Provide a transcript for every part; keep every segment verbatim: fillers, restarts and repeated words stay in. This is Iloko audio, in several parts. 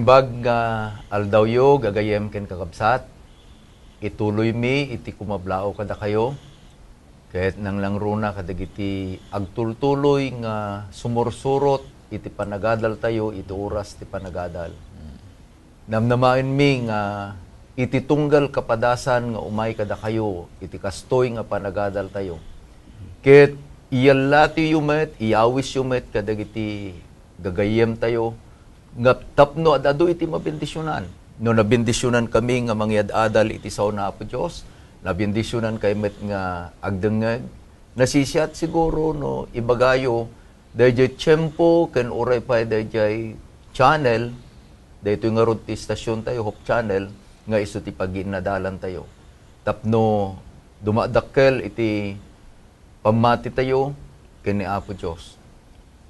Bag nga aldawyo, gagayyem ken kakabsat, ituloymi iti kumablaaw kadakayo, ket nanglangruna kadagiti agtultuloy nga sumursurot iti panagadaltayo iti oras ti panagadal. Namnamaenmi nga iti tunggal kapadasan nga umay kadakayo iti kastoy nga panagadaltayo, ket iyallatiyo met, iyawisyo met kadagiti gagayyemtayo, nga tapno ad-adu iti mabendisionan. No nabendisionan kami nga mangyad-adal iti sao ni Apo Dios, nabendisionan kami met nga agdengngeg, nasisiat siguro no ibagayo daydiay tiempo ken uray pay daydiay channel, daytoy ngarud ti istasiontayo, Hope Channel, nga isu ti pagiinnadalantayo. Tapno dumadakkel iti pammatitayo ken ni Apo Dios.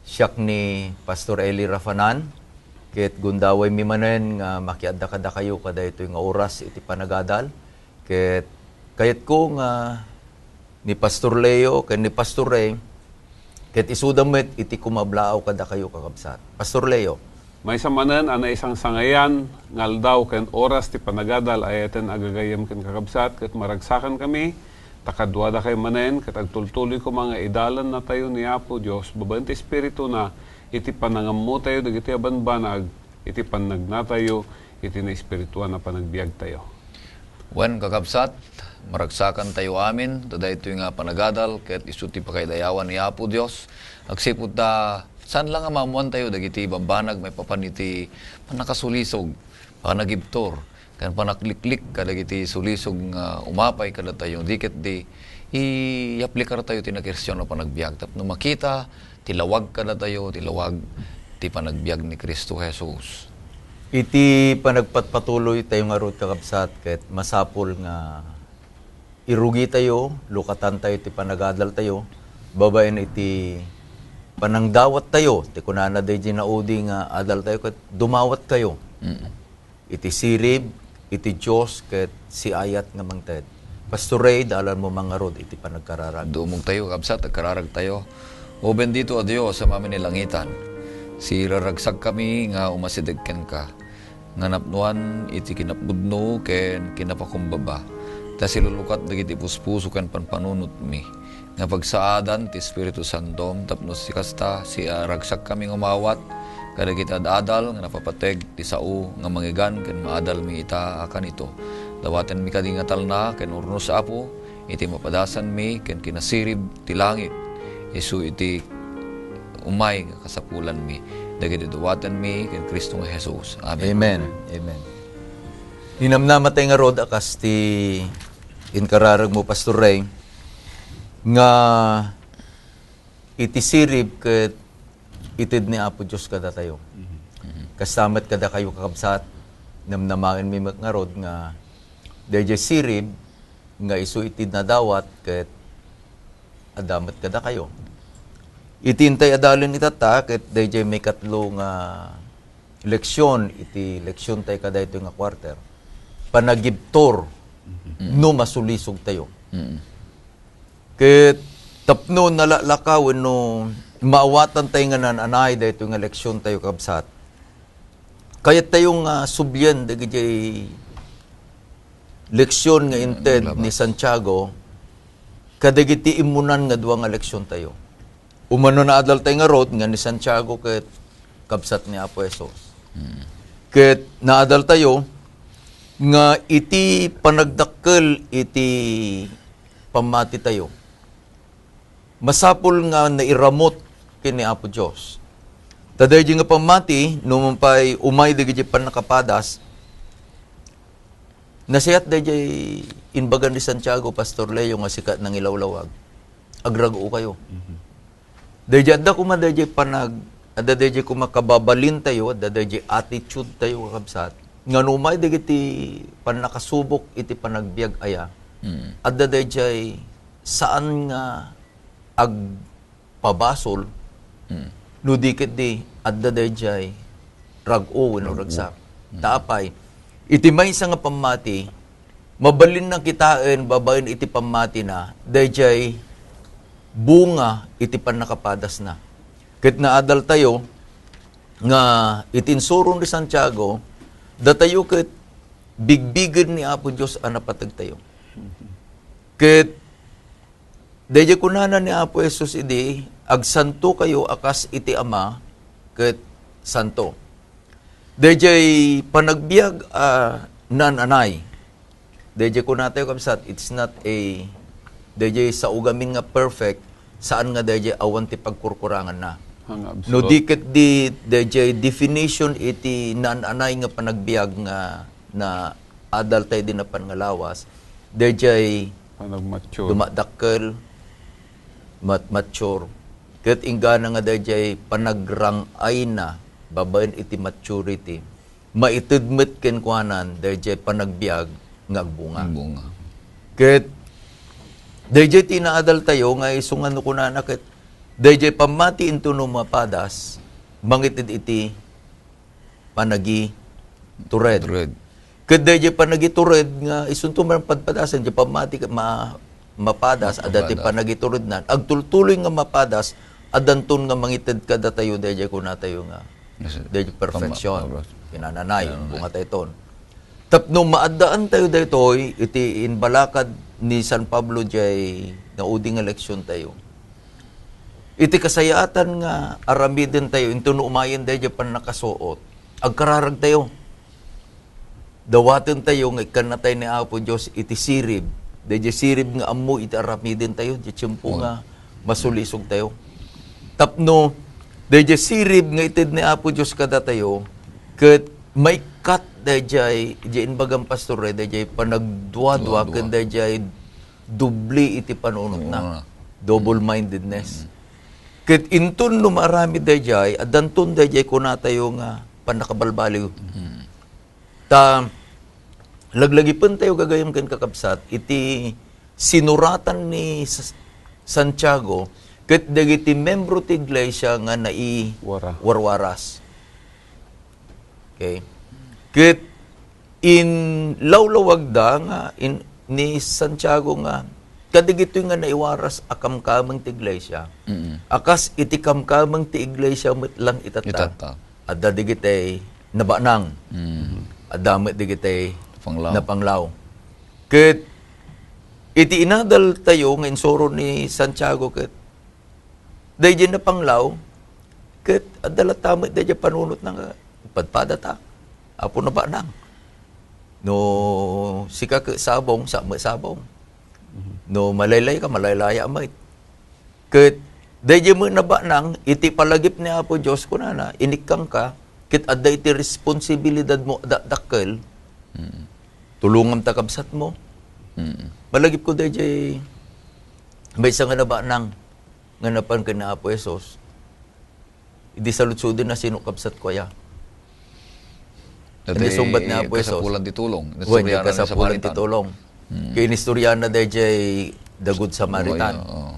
Siak ni Pastor Eli Rafanan, ket gundawaymi manen nga makiadda kadakayo kadaytoy nga oras iti panagadal. Ket kayatko nga ni Pastor Leo ken ni Pastor Ray, ket isuda met iti kumablaaw kadakayo, kakabsat. Pastor Leo. Maysa manen a naisangsangayan nga aldaw ken oras ti panagadal, ayaten a gagayyem ken kakabsat, ket maragsakankami ta kaduadakayo manen, ket agtultuloy koma nga idalannatayo ni Apo Dios babaen ti Espirituna iti panangammotayo dagiti a banbanag, iti pannagnatayo iti naespirituan a panagbiagtayo. Wen, kakabsat, maragsakantayo amin ta daytoy nga panagadal ket isu ti pakaidayawan ni Apo Dios. Agsipud ta, saan la nga maammoantayo dagiti bambanag maipapan iti pannakasulisog, panagibtur, ken panakliklik kadagiti sulisog nga umapay kadatayo. Di ket di, iyaplikartayo ti nakristiano a panagbiag tapno makita ti lawag kadatayo, ti lawag ti panagbiag ni Cristo Jesus. Iti panagpatpatuloytayo ngarud, kakabsat, ket masapul nga irugitayo, lukatantayo ti panagadaltayo, babaen iti panangdawattayo, ti kunana daydi naudi nga adaltayo, ket dumawatkayo. Mm. Iti sirib, iti Dios, ket siayat nga mangted. Pastor Ray, dalanmo man ngarud iti panagkararag. Dumogtayo, kabsat, agkararagtayo. O bendito a Dios, Amamin ni langitan, siraragsakami nga umasideg kenka, nga napnoan iti kinapudno ken kinapakumbaba, ta silulukat dagiti puspuso ken panpanunotmi. nga pagsaadan ti Espiritu Santom, tapno si kasta, siraragsakami nga umawat kadagiti ad-adal nga napapateg ti sao nga mangigan ken maadalmi ita a kanito. Dawatenmi kadi nga talna ken urnos, Apo, iti mapadasanmi ken kinasirib ti langit, isu iti umay nga kasapulanmi. Dagiti dawatenmi ken Cristo nga Jesus. Amen. Amen. Amen. Ninamnama tayo ngarud a kas ti inkararag mo, Pastor Ray, nga iti sirib ket ited ni Apo Dios kadatayo. Mhm. Kasta met kadakayo, kakabsat, namnamaenmi met ngarud nga daydiay sirib nga isu iti nadawat ket adda met kadakayo. Iti intay adalen itatta ket daydiay maikatlo nga leksyon iti leksyon tayo kadaytoy nga quarter. Panagibtur Mhm. no masulisog tayo. Mhm. Ket tapno nalaklakaw wenno maawatan tayo nga naan-anay daytoy nga leksyon tayo, kabsat, kayat tayo nga sublien dagiti leksyon nga inted ni Labas. Santiago kadagiti immunan nga dua nga leksyon tayo. Umano naadal tayo ngarud nga ni Santiago ket kabsat ni Apo Jesus. Mm. Ket naadal tayo nga iti panagdakkel iti pammati tayo, masapul nga nairamut ken ni Apo Dios. Ta daydi nga pammati, no man pay umay dagiti pannakapadas, nasiat daydi imbaga ni Santiago, Pastor Leo, nga sika nangilawlawag. Agrag-o kayo. Mhm. Daydi adda koma daydi panag-, adda daydi koma kababalintayo, adda daydi attitude tayo, kakabsat. Nga no umay dagiti pannakasubok iti panagbiag aya, Mm. adda daydi saan nga agpabasol, Mm. no di ket di adda daydi rag-o wenno Rag-o. ragsak. Mm. Ta apay, iti maysa nga pammati, mabalin na kitaen babaen iti pammatina, daydiay bunga iti pannakapadasna. Ket naadal tayo nga iti insuro ni Santiago, Datayo ket bigbigen ni Apo Dios a napategtayo. Ket daydiay kunana ni Apo Jesus idi, "Agsantokayo a kas iti Ama ket santo." Daydiay panagbiag a naan-anay. Daydiay kunatayo, kabsat, it's not a, daydiay sao gamin nga perfect, saan nga daydiay awan ti pagkurkuranganna. Nga No absor- di ket di, daydiay definition iti naan-anay nga panagbiag nga naadal tayo di napan nga lawas, daydiay Panagmature. dumadakkel, mat-, mature. Ket inggana nga daydiay panagrang-ayna babaen iti maturity, maited met kenkuanan daydiay panagbiag nga agbunga. Agbunga. Ket daydiay ti inaadal tayo nga isu nga no kunana ket daydiay pammati intono mapadas, mangited iti panagitured. Tured. Ket daydiay panagitured nga isunto man padpadasen, di pammati ket ma-, mapadas, adda ti Mapadas. panagiturednan. Agtultuloy nga mapadas, addanton nga mangited kadatayo, daydiay kunatayo nga, Yes, daydiy perfection. Pama-, pama-, Kinananay, Kinananay. bunga tayo ton. Tapno maaddaan tayo daytoy, iti imbalakad ni San Pablo jay naudi nga leksyon tayo. Iti kasayaatan nga aramiden tayo, intono umayen daydiay pannakasuot, agkararag tayo. Dawaten tayo nga ikkanna tayo ni Apo Dios iti sirib. Daydiay sirib nga ammo iti aramiden tayo, di tiempo Oh. nga masulisog tayo. Tapno, daydiay sirib nga ited ni Apo Dios kadatayo, ket maikkat daydiay, di imbagan pastor, daydiay panagduadua, Duadua. ken daydiay doble iti panunotna. Oo. Double-mindedness. Mm. Ket inton no maaramid daydiay, addanton daydiay kunatayo nga pannakabalbaliw. Mm. Ta, laglagipentayo gagayem ken kakabsat, iti sinuratan ni S-, Santiago, ket dagiti membro ti iglesia nga nai-, Wara. warwaras. Okay? Ket inlawlawagda nga in-, ni Santiago nga, kadagitoy nga naiwaras a kamkameng ti iglesia, Mm. a kas iti kamkameng ti iglesia met lang itatta. Itatta. Adda dagiti nabanang. Mm. Adda met dagiti Napanglaw. napanglaw. Ket iti inadal tayo nga insuro ni Santiago ket daydiay napanglaw, ket adda latta met daydiay panunotna nga padpadata. Apo nabanang. No sika ket sabong, sa met sabong. No malaylay ka, malaylaya met. Ket daydiay met nabanang iti palagip ni Apo Dios, kunana, inikkangka, ket adda iti responsibilidad mo a dakdakkel. Mm. Tulongam ta kabsat mo. Mm. Malagip ko daydiay maysa nga nabanang nga napan ken ni Apo Jesus. Idi saludsoden na sino kabsat ko aya. Dati Andi sungbat ni Apo Jesus. kasapulan ti tulong. Wen, Inistorya na ni kasapulan ti Samaritan. tulong. Mm. Kay inistorya na daydiay the Good Samaritan. Oo.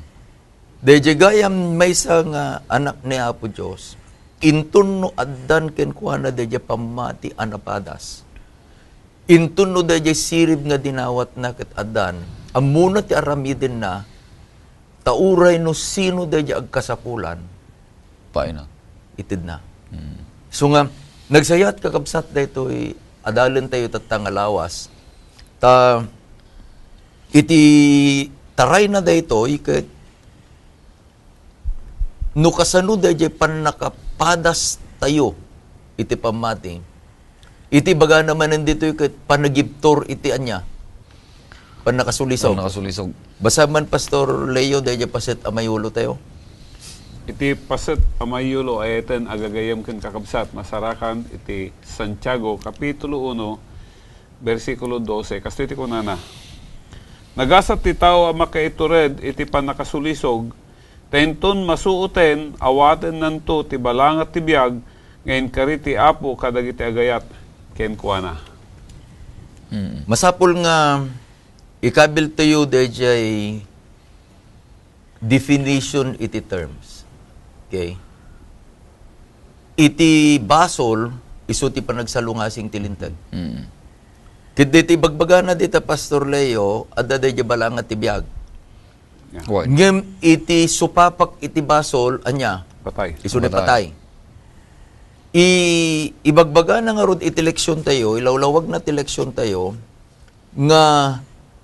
Daydiay gayam maysa nga anak ni Apo Dios, inton no addan kenkuana daydiay pammati a napadas. Inton no daydiay sirib nga dinawatna ket addan, ammona ti aramidenna, ta uray no sino daydiay agkasapulan, Paina. itedna. Mm. So nga, nagsayat kakabsat daytoy, adalen tayo tatta nga lawas. Ta, iti tarayna daytoy, ket no kasano daydiay pannakapadas tayo iti pammati, iti bagana manen ditoy ket panagibtur iti ania? Pannakasulisog. Pannakasulisog. Basa man, Pastor Leo, daydiay paset a mayulo tayo. Iti paset a mayulo, ay iten agagayem ken kakabsat, masarakan iti Santiago, Kapitulo uno, bersikulo dose. Kastoy ti kunana, "Nagasat ti tao a makaitured iti pannakasulisog, ta inton masuoten, awatennanto ti balangat ti biag nga inkari ti Apo kadagiti agayat kenkuana." Mm. Masapul nga ikabil tayo daydiay definition iti terms. Okay? Iti basol, isu ti panagsalungasing ti Linteg. Mm. Ket daytoy ibagbagana dita, Pastor Leo, adda daydiay balangat ti biag. Yeah. Wen. Ngem iti supapak iti basol, ania? Patay. Isu ni Patay. patay. I-, ibagbagana ngarud iti leksiontayo, ilawlawagna ti leksiontayo, nga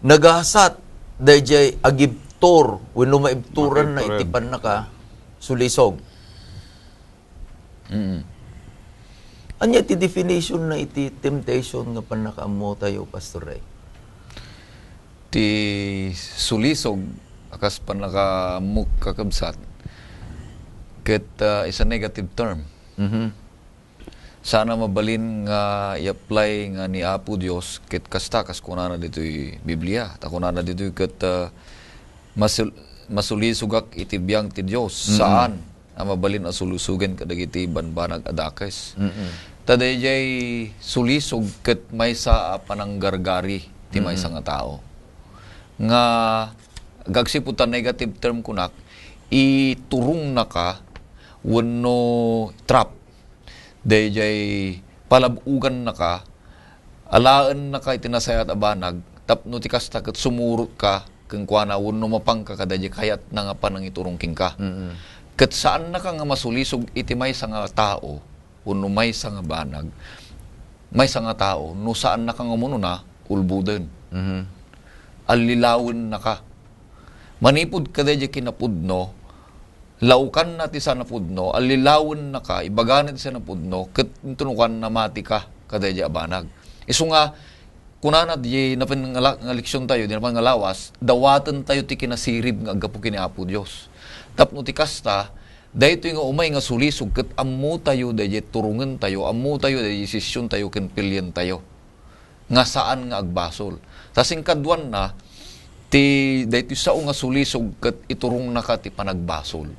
nagasat dayjay agibtur wenno maibturanna iti Maibturan. pannakasulisog. Mm. Ania ti definition na iti temptation nga pannakaammotayo, Pastor Ray? Ti sulisog, a kas pannakaammok, kakabsat, ket, ah, is a negative term. Mhm. Saan a mabalin nga i-apply nga ni Apo Dios ket kasta, kas kunana ditoy Biblia. Ta kunana ditoy ket, ah, masul-, masulisogak iti biang ti Dios. Mm-mm. Saan a mabalin a sulisogen kadagiti banbanag a dakes. Mm-mm. Ta dayjay sulisog ket maysa a pananggargari ti Mm-mm. maysa nga tao. Nga agsipud ta negative term kunak, iturongnaka wenno trap dayjay palab-ogannaka, alaennaka iti nasayaat a banag, tapno ti kasta ket sumurotka kenkuana wenno mapanka kadayjay kayatna nga panangiturong kenka. Mm. Ket saannaka nga masulisog iti maysa nga tao wenno maysa nga banag, maysa nga tao, no saannaka nga umunona, ulboden. Mhm. Allilawennaka. Manipud kadayjay kinapudno, lawkanna ti sanapudno, allilawennaka, ibagana ti sanapudno, ket intunukanna matika kadayjay a banag. Isu nga, kunana di napan nga la-, nga leksiontayo, di napan nga lawas, dawatentayo ti kinasirib nga aggapu ken ni Apo Dios. Tapno ti kasta, daytoy nga umay nga sulisog ket ammotayo dayjay turongentayo, ammotayo dayjay sessiontayo ken pilientayo nga saan nga agbasol. Ta singkaduanna, ti daytoy sao nga sulisog ket iturongnaka ti panagbasol.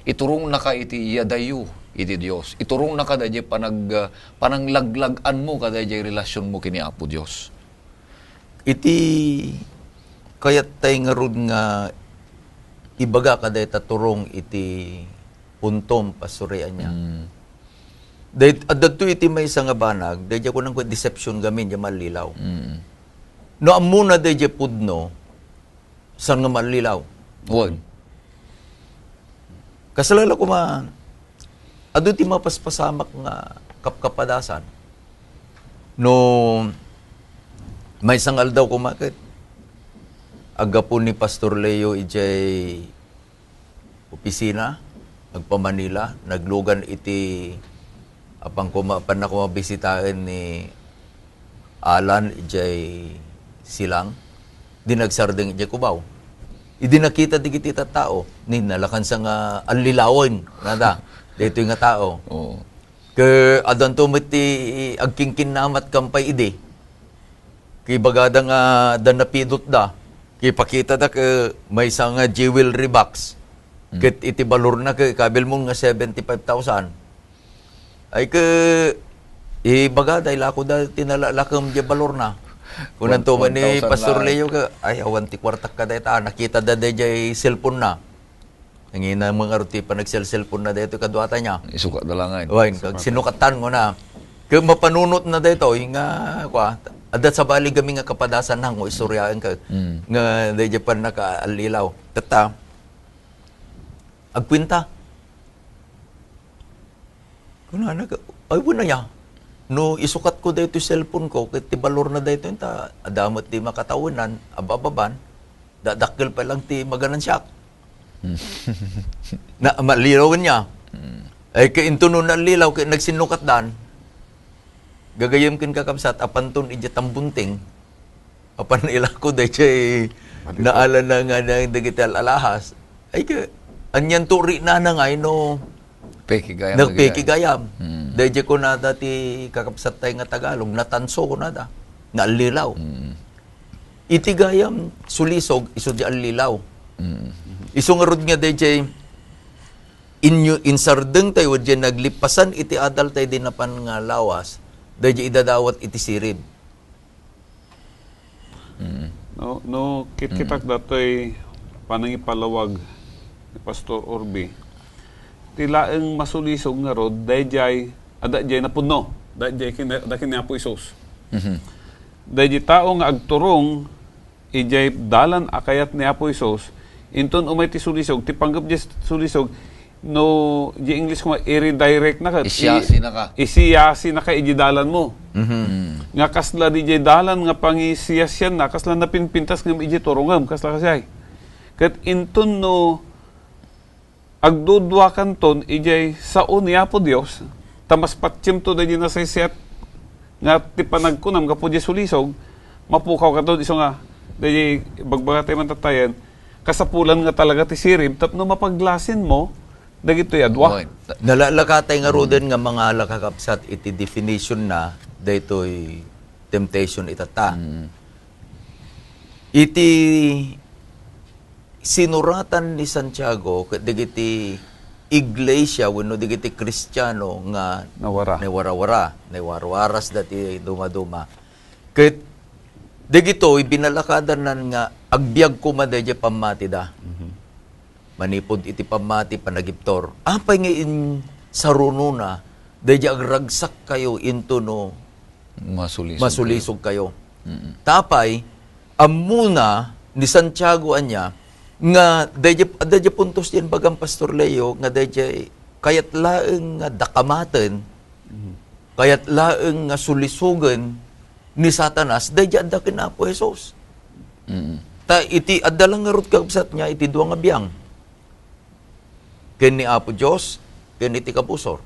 Iturongnaka iti iyadayo iti Dios. Iturongnaka dayjay panag-, pananglaglag-anmo kadayjay relasionmo ken ni Apo Dios. Iti kayat tay ngarud nga ibaga kadayta turong iti puntom, Pastor Ray, ania? Mm. Dayt-, adda to iti maysa nga banag, daydiay kunam ket deception gamin, diay mallilaw. Mm. No ammona daydiay pudno, saan nga mallilaw? Wen. Kasla la koma, adu ti mapaspasamak nga kapkapadasan. No maysa nga aldaw koma ket aggapu ni Pastor Leo idiay opisina, nagpa-Manila, naglugan iti apan koma, apanna koma bisitaen ni Alan idiay Silang, di nagsardeng idiay Cubao. Idi nakita dagiti tattao, ni nalakansa nga allilawen, nada, daytoy nga tao. Oo. Ke, adanto met ti agkinkinnamat kam pay idi. Kibagada nga da napidotda. Kipakitada ke maysa nga jewelry box. Mm. Ket iti balorna ke, kabilmo nga seventy-five thousand. Ay ke, ibagada, ilakoda ti nalalakem diay balorna. Kunanto One, ni one thousand Pastor lang. Leo ke, ay, awan ti kuartak kadayta, nakitada daydiay cellphone na. Nangina mo nga ti panagselselpon na daytoy kaduata niya. Isukat da lang, ay. Wen, kag sinukatan mo na. Kag mapanunot na daytoy nga, kwa, adda sabali gamin nga kapadasan na, nga istoryaen ka, Mm. nga daydiay pannakaallilaw. Tatta, agkuenta. Kunana, ay, wen aya. No, isukat ko daytoy cellphone ko, ket ti balor na daytoy, ta, adda met ti makatawenan, abababan, dadakkel pa lang ti maganansiak. Hmm. Na, mallilawen niya. Hmm. Ay, kainto no nallilaw, kay nagsinnukatdan. Gagayem ken kakabsat, apanton idiay tambunting. Apan ilako daydiay Malipaw. Naalana nga na dagiti al-alahas. Ay, ka, anian to rinana nga, no? Peke gayam Nagpeke dagiti gayam. Hmm. Daydiay kunada ti kakabsat tay nga Tagalog, natanso kunada. Naallilaw. Hmm. Iti gayam, sulisog, isu di allilaw. Hmm. Isu ngarud nga daydiay inyo insardeng tayo, diay naglipasan iti adal tay di napan nga lawas, daydiay idadawat iti sirib. Mm. No, no, kitkitak Mm. datoy panangipalawag ni Pastor Orbi. Ti laeng masulisog ngarud, daydiay, adda diay napudno. Daydiay kin-, da ken ni Apo Jesus. Mhm. Daydiay tao nga agturong, idiay dalan a kayat ni Apo Jesus, inton umay ti sulisog, ti panggep diay sulisog, no, di English koma, i-redirect na ket, i-, Isiyasi na ka. isiyasi na ka iti dalan mo. Mhm. Mm. Nga kasla di jay dalan nga pangisiyasian na, kasla napinpintas ngem iti turongem, kasla kasay. Ket inton no agduduakanton ijay sao ni Apo Dios, ta mas patiemto daydi nasaysayaat nga ti panagkunam gapu di sulisog, mapukaw katon isu nga, daydi bagbaga tayo man tatayen, kasapulan nga talaga ti sirib tapno mapaglasin mo dagitoy a dua. Oy. Nalalakatay nga ruden nga mangala kakabsat iti definition na daytoy temptation itata. Mm. Iti sinuratan ni Santiago ket dagiti iglesia wenno dagiti Kristiano nga Nawara. nawarawara, nawarawaras dati dumaduma. Ket dagitoy binalakadan nan nga agbiag koma daydiay pammatida. Mhm. Manipud iti pammati, panagibtur. Apay nga insarunona, daydiay agragsak kayo into no Masulisog masulisog kayo. Mm. Tapay, ammona ni Santiago ania nga daydiay, daydiay puntos ti inbagan Pastor Leo nga daydiay kayat laeng nga dakamaten, Mhm. kayat laeng nga sulisogen ni Satanas, daydiay adda ken Apo Jesus. Mm. Ta iti adda lang ngarud kabsat niya iti dua nga biang. Ken ni Apo Dios, ken iti kabusor.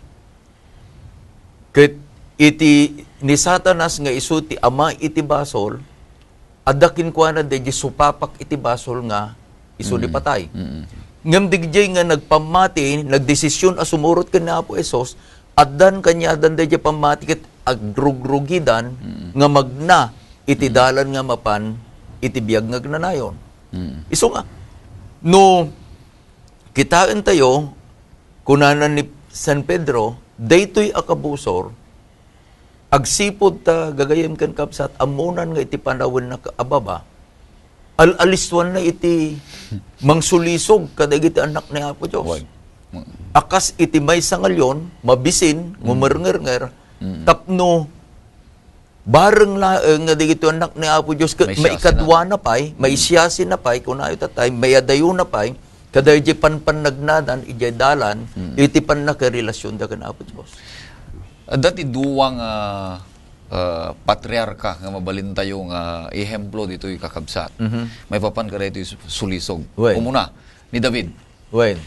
Ket iti ni Satanas nga isu ti ama iti basol, adda kenkuana daydiay supapak iti basol nga isu ti Mm. patay. Mm. Ngem daydiay nga nagpammati, nagdesisyon a sumurot ken ni Apo Jesus, addan kaniadan daydiay pammati ket agrugrugidan Mm. nga magna iti Mm. dalan nga mapan iti biag nga agnanayon. Mm. Isu nga, no kitaentayo, kunana ni San Pedro, daytoy a kabusor, agsipud ta gagayyem ken kabsat, ammonan nga iti panawenna a baba, al-alistuanna iti mangsulisog kadagiti anak ni Apo Dios. Wen. A kas iti maysa nga leon, mabisin, Mm. ngumernger-nger, Mm. tapno bareng laeng nga dagiti anak ni Apo Dios ket Maisiyasina. maikadwana pay, Mm. maisiyasina pay, kunayo tatay, mayadayona pay, kadaydiay panpannagnadan idiay dalan, Mm. iti pannakarelasyon da ken Apo Dios. Adda ti dua nga, ah, patriarka nga mabalintayo nga ehemplo ditoy kakabsat. Mhm. Maipapan kadaytoy su-, sulisog. Wen. Umuna, ni David. Wen.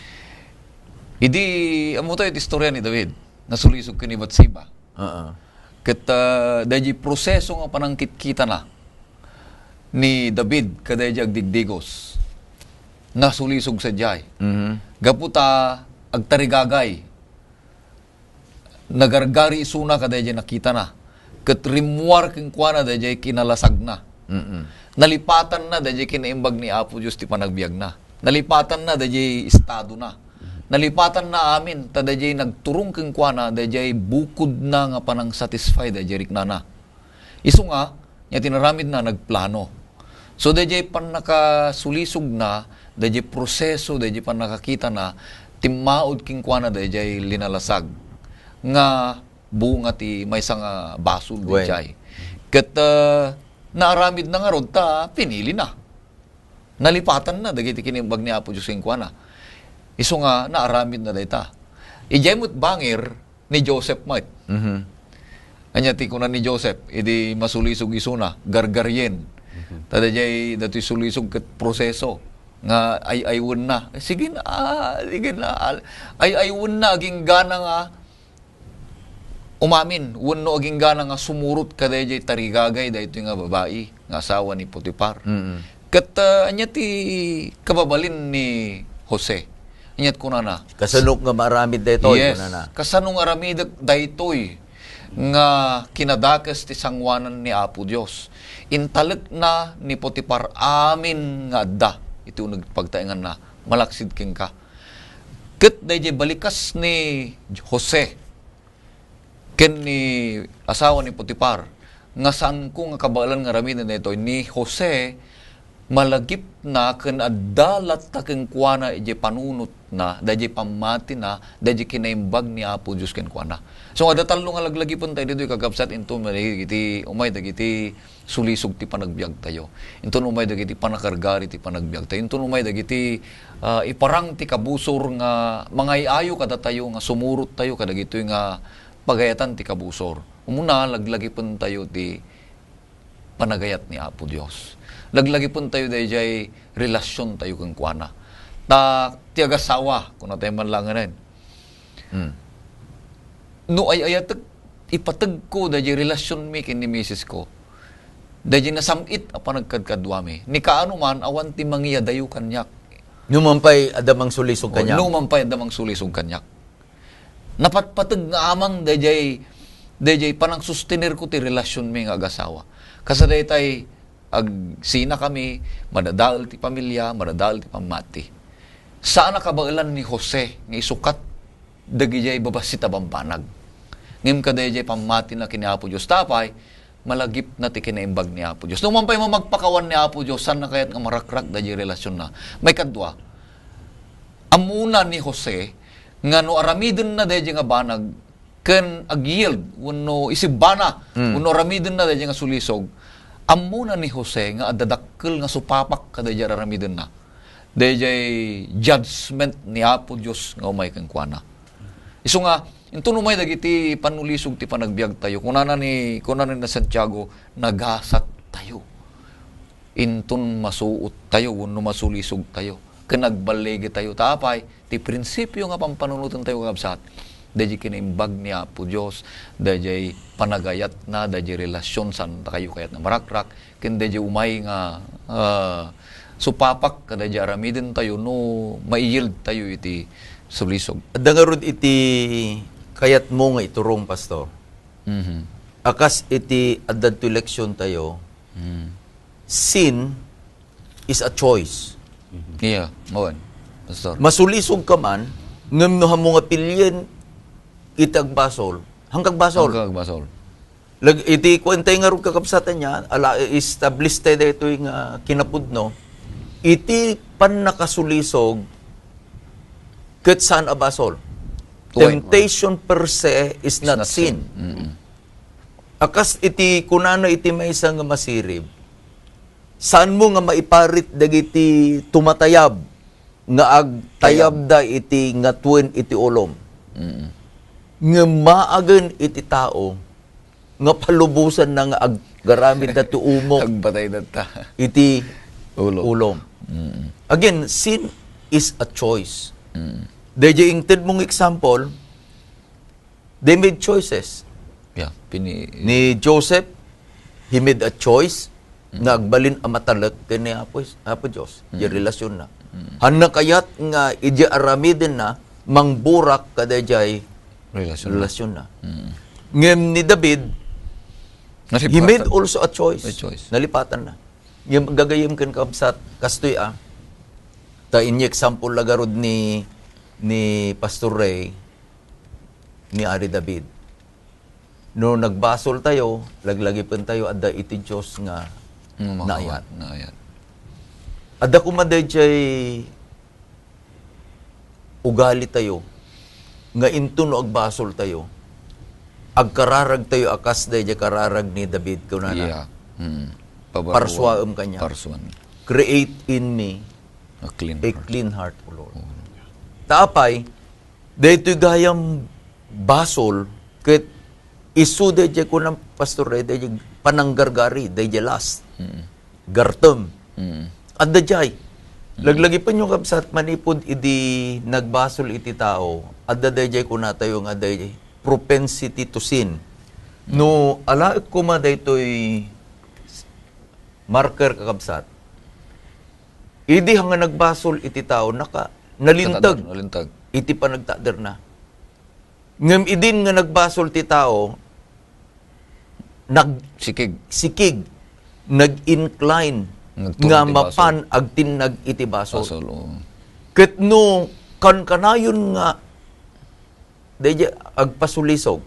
Idi, ammo tayo ti istorya ni David, nasulisog ken ni Batseba. Oo. Ket, ah, daydiay proseso nga panangkitkitana ni David kadaydiay agdigdigos, nasulisog sadiay. Mhm. Gapu ta agtarigagay, nagargari isuna kadaydiay nakitana, ket rimmuar kenkuana daydiay kinalasagna. Mm-mm. Nalipatanna daydiay kinaimbag ni Apo Dios ti panagbiagna. Nalipatanna daydiay estadona. Nalipatanna amin, ta daydiay nagturong kenkuana, daydiay bukodna nga panangsatisfy daydiay riknana. Isu nga, nya tinaramidna nagplano. So, daydiay pannakasulisogna, daydiay proseso, daydiay pannakakitana, timmaud kenkuana daydiay linalasag nga bunga ti maysa nga basol Wen. daydiay. Ket, ah, naaramidna ngarud ta pinilina. Nalipatanna dagiti kinimbag ni Apo Dios kenkuana. Isu nga naaramidna dayta. Idiay met bangir ni Joseph met. Mhm. Ania ti kuna ni Joseph, idi masulisog isuna, gargarien. Mhm. Ta daydiay datoy sulisog ket proseso nga ay-aywenna. Sige na, ah, sige na. Al-, ay-aywenna, aginggana nga umamin wenno aginggana nga sumurot kadaydiay tarigagay daytoy nga babai nga asawa ni Potifar. Mm. Ket, ah, ania ti kababalin ni Jose? Ania ti kunana? Kasano nga maaramid daytoy, Yes. kunana? Kasano nga aramidek daytoy nga kinadakes ti sangoanan ni Apo Dios? Intalekna ni Potifar amin nga adda iti uneg pagtaenganna, malaksid kenka. Ket daydiay balikas ni Jose ken ni asawa ni Potifar nga saanko nga kabaelan nga aramiden daytoy. Ni Jose, malagipna ken adda latta kenkuana idiay panunotna, daydiay pammatina, daydiay kinaimbag ni Apo Dios kenkuana. So, adda tallo nga laglagipentayo ditoy, kakabsat, inton dagiti, umay dagiti sulisog ti panagbiagtayo. Inton umay dagiti panagargari ti panagbiagtayo. Inton umay dagiti, ah, iparang ti kabusor nga mangay-ayo kadatayo, nga sumurottayo kadagitoy nga pagayatan ti kabusor. Umuna, laglagipentayo ti panagayat ni Apo Dios. Laglagipentayo daydiay relasiontayo kenkuana. Ta ti agasawa, kunatayo man langanen. Hmm. No ay-ayatek, ipategko daydiay relasionmi ken ni misis ko. Daydiay nasam-it a panagkadkaduami. Ni kaano man, awan ti mangiyadayo kaniak. Numan pay adda mangsulisog kaniak. O, numan pay adda mangsulisog kaniak. Napatpateg nga amang daydiay, daydiay panangsustenerko ti relasionmi nga agasawa. Kas daytay, agsinakami, madadael ti pamilia, madadael ti pammati. Saan a kabaelan ni Jose nga isukat dagidiay babassit a bambanag. Ngem kadaydiay pammatina ken ni Apo Dios, ta apay, malagipna ti kinaimbag ni Apo Dios. Numan pay mamagpakawan ni Apo Dios, saanna kayat nga marakrak daydiay relasionna. Maikadua, ammona ni Jose nga no aramidenna daydiay nga banag ken ag-yield wenno isibbana, Mm. wenno aramidenna daydiay nga sulisog, ammona ni Jose nga adda dakkel nga supapak kadaydiay aramidenna. Daydiay judgment ni Apo Dios nga umay kenkuana. Isu nga, inton umay dagiti pannulisog ti panagbiagtayo, kunana ni, kunana ni Santiago, nagasattayo. Inton masuottayo wenno masulisogtayo, ken agballigitayo. Ta apay, ti prinsipio nga pampanunotentayo, kakabsat, daydiay kinaimbag ni Apo Dios, daydiay panagayatna, daydiay relasion, saantayo kayat nga marakrak, ken daydiay umay nga, ah, supapak kadaydiay aramidentayo no maiyildtayo iti sulisog. Adda ngarud iti kayatmo nga iturong, Pastor. Mhm. A kas iti adda ditoy leksiontayo, Mm. sin is a choice. Yeah, mawen, Pastor. Masulisog ka man, ngem no haanmo nga pilien iti agbasol, haanka agbasol. Haanka agbasol. Lag-, iti kuentay ngarud, kakabsat, ania, ala, establish tayo daytoy nga kinapudno. Iti pannakasulisog, ket saan a basol. Uy, uy. Temptation per se is It's not not sin. sin. Mm-mm. A kas iti kunana iti maysa nga masirib, saanmo nga maiparit dagiti tumatayab nga agtayabda iti ngatuen iti ulom. Mm. Ngem maagen iti tao nga palubosanna nga aggaramidda ti umok Agbatayda ta. iti Ulo. ulom. Mm. Again, sin is a choice. Mm. Daydiay intedmo nga example, they made choices. Yeah, pini- Ni Joseph, he made a choice Mm. nga agbalin a matalek ken ni Apo, Apo Dios, di Mm. relasyon na. Mm. Hanna kayat nga idi aramidenna, mangburak kadaydiay Relasyon na. relasyon na. Mm. Ngem ni David, Nalipatan. he made also a choice. A choice. Nalipatan na. Ngem gagayem ken kabsat, kastoy a. Ta ini example la garud ni, ni Pastor Ray, ni Ari David. No nagbasol tayo, laglagipen tayo, adda iti Dios nga Nga makawa-, naayat. naayat. Adda koma daydiay ugali tayo nga inton no agbasol tayo, agkararag tayo a kas daydiay kararag ni David, kunana, Yeah. Mm. Pabarua-, Parsuaem kaniak. Parsuan. Create in me A clean a heart. clean heart, O Lord. O Lord. Ta apay, daytoy gayam basol, ket isu daydiay kuna, Pastor Ray, daydiay pananggargari, daydiay lust. Mm. Gartem. Mm. Adda jay. Mm. Laglagipenyo, kabsat, manipud idi nagbasol iti tao, adda daydiay kunatayo nga daydiay propensity to sin. Mm. No alaek koma daytoy marker, kakabsat, idi nga nagbasol iti tao, naka-, nalinteg Nalinteg. iti panagtaaderna. Ngem idin nga nagbasol ti tao, nag-, Sikig. sikig, nag-incline Nagtulong nga ti basol. mapan agtinnag iti basol. Basol, oo. Ket no kankanayon nga, daydiay agpasulisog.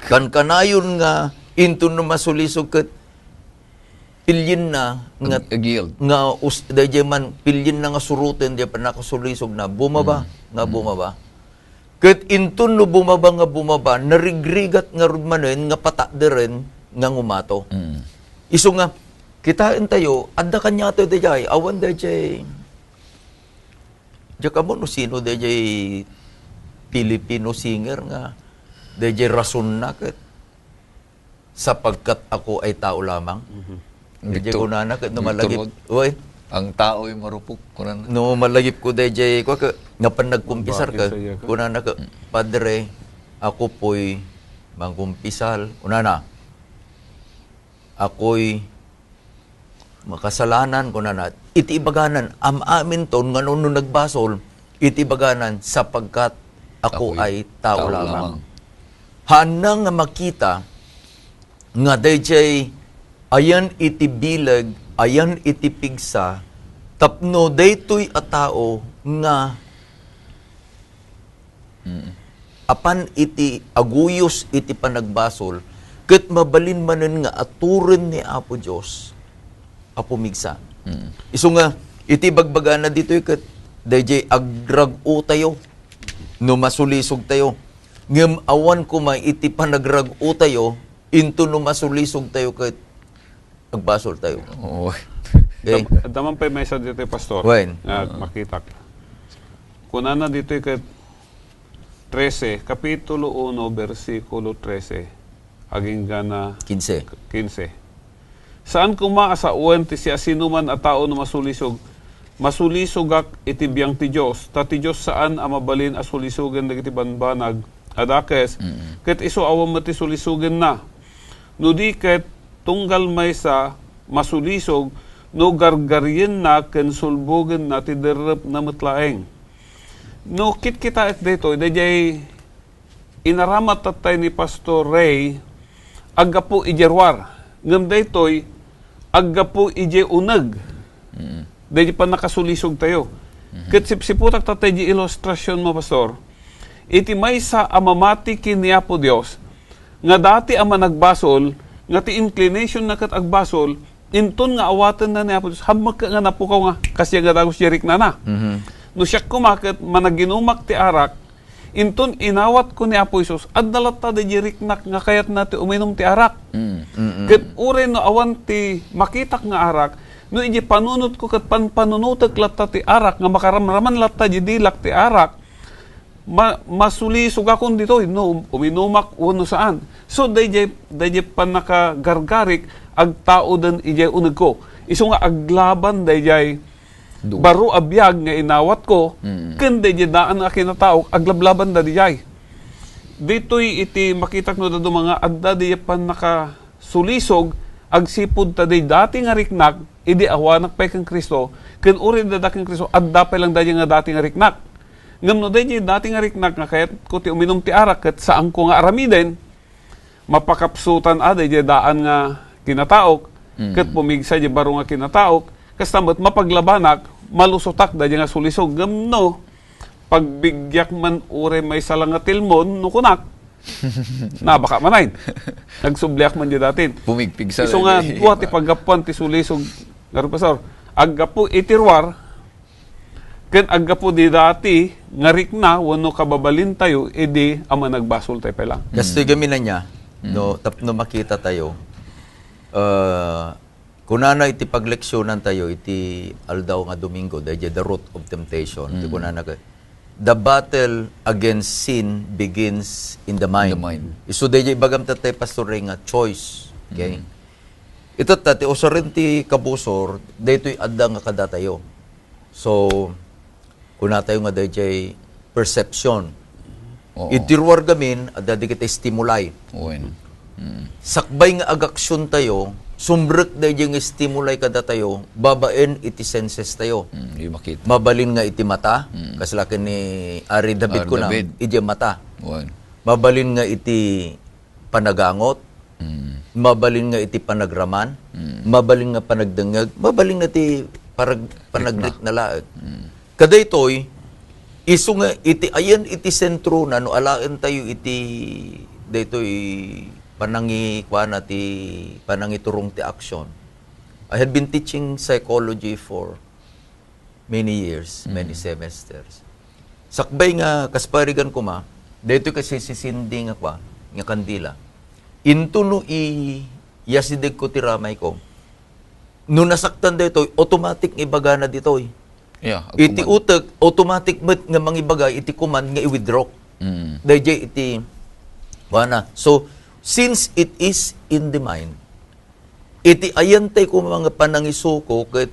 Kankanayon nga inton no masulisog ket pilyenna nga, Ag-, ag-yield. nga us-, dayjay man pilyenna nga suroten, dayjay pannakasulisogna, bumaba, Mm. nga Mm. bumaba. Ket inton no bumaba nga bumaba, narigrigat ngarud manen nga patakderen nga ngumato. Mm. Isu nga, kitaentayo, adda kaniatayo dayjay, awan dayjay, diak ammo no sino dayjay Filipino singer nga, dayjay rasonna ket, "Sapagkat ako ay tao lamang." Mhm. Dayjay Victor, kunana ket no Victor malagip, Wag. Oy. Ang tao ay marupok, kunana. No malagip ko dayjay, kua ka, napan nagkumpisar ka, Bakit saya ka? kunana ka, "Padre, ako po'y mangkumpisal." Kunana, "Ako'y makasalanan," kunana. Iti ibaganan, am-aminton nga no, no nagbasol, iti ibaganan, "Sapagkat ako Ako'y ay tao tao lamang." lamang. Haanna nga makita nga dayjay ayan iti bileg, ayan iti pigsa, tapno daytoy a tao nga Mm. apan iti aguyos iti panagbasol, ket mabalin manen nga aturen ni Apo Dios a pumigsa. Mm. Isu nga, iti bagbagana ditoy ket dayjay agrag-otayo no masulisogtayo. Ngem awan koma iti panagrag-otayo, into no masulisogtayo ket agbasoltayo. Oo. Okay. Dam-, daman pay maysa ditoy, Pastor, Wen. nga Oo. makitak. Kunana ditoy ket trese, Kapitulo uno, bersikulo trese, agingga na Kinse. kinse. Saan koma a sawen ti siasinoman a tao no masulisog. Masulisogak iti biang ti Dios, ta ti Dios saan a mabalin a sulisogen dagiti banbanag a dakes, Mm. ket isu awan met ti sulisogenna. No di ket, tunggal maysa, masulisog no gargarienna ken sulbogenna ti derrepna met laeng. No kitkitaek daytoy, dayjay inaramat tattay ni Pastor Ray, aggapu idiay ruar. Ngem daytoy, aggapu idiay uneg. Mm. Dayjay pannakasulisogtayo. Mhm. Ket sipsiputak tattay di ilustrasionmo, Pastor. Iti maysa a mamati ken ni Apo Dios, nga dati a managbasol, nga ti inclination na ket agbasol, inton nga awatenna ni Apo Dios, hammek nga napukaw nga, kasdiay nga dagus di riknana. Mhm. No siak koma ket managinumak ti arak, inton inawatko ni Apo Jesus, adda latta di riknak nga kayatna ti uminum ti arak. Mm. Mm-mm. Ket uray no awan ti makitak nga arak, no idiay panunotko ket panpanunotek latta ti arak nga makaramraman latta di dilak ti arak, ma-, masulisogakon ditoy no um-, uminumak wenno saan. So, dayjay, dayjay pannakagargarik, agtaoden idiay unegko. Isu nga aglaban dayjay Duwa. baro a biag nga inawatko, Mm. ken dayjay daan a kinataok, aglablabanda dayjay. Ditoy iti makitak no dadduma nga adda dayjay pannakasulisog, agsipud ta dayjay dati nga riknak, idi awanak pay ken Cristo, ken uray adda ken Cristo, adda pay lang dayjay nga dati nga riknak. Ngem no dayjay dati nga riknak nga kayatko ti uminum ti arak ket saanko nga aramiden, mapakapsutan a dayjay daan nga kinataok, Mm. ket pumigsa di baro nga kinataok, kasta met mapaglabanak, malusotak dayjay nga sulisog. Ngem no, pagbigyak man uray maysa lang nga tilmon, no kunak, nabaka manen. Nagsubliak man di datin. Pumigpigsa Isu na nga, di- dua ti paggapuan ti sulisog, nga Pastor. Aggapu iti ruar, ken aggapu di dati nga rikna wenno kababalintayo idi a managbasoltayo pay lang. Kastoy Mm. gamin ania, Mm. no, tapno makita tayo, ah, kunana iti pagleksionantayo iti aldaw nga Domingo, dayjay the root of temptation. Ti Mm. kunana ka, "The battle against sin begins in the mind." In the mind. Isu dayjay ibagam tattay, Pastor Ray, nga choice. Okay? Mm. Itatta, ti usaren ti kabusor, daytoy adda nga kadatayo. So, kunatayo nga dayjay perception. Oo. Iti ruar gamin, adda dagiti stimuli. Wen. Mm. Sakbay nga agaksiontayo, sumrek dayjay nga stimuli kadatayo, babaen iti senses tayo. Mm, di makita. Mabalin nga iti mata, Mm. kasla ken ni Ari David Ari kunam, David. iti mata. Wen. Mabalin nga iti panagangot, Mm. mabalin nga iti panagraman, Mm. mabalin nga panagdengngeg, mabalin nga ti parag-, Rikna. panagrikna laeng. Mm. Kadaytoy, isu nga iti ayan iti sentrona no alaentayo iti daytoy panangi-, kuana ti panangiturong ti action. I had been teaching psychology for many years, many semesters. Sakbay nga, kas parigan koma, daytoy kasi sisindi nga kwa, nga kandila. Into no i-, iyasideg ko ti ramay ko. No nasaktan daytoy, automatic nga ibagana ditoy. Yeah, iti agkuman. Utek, automatic met nga mangibaga iti command nga i-withdraw. Mm. Dayjay iti, wana. So, since it is in the mind, iti ayantay ko mga panangisuko ket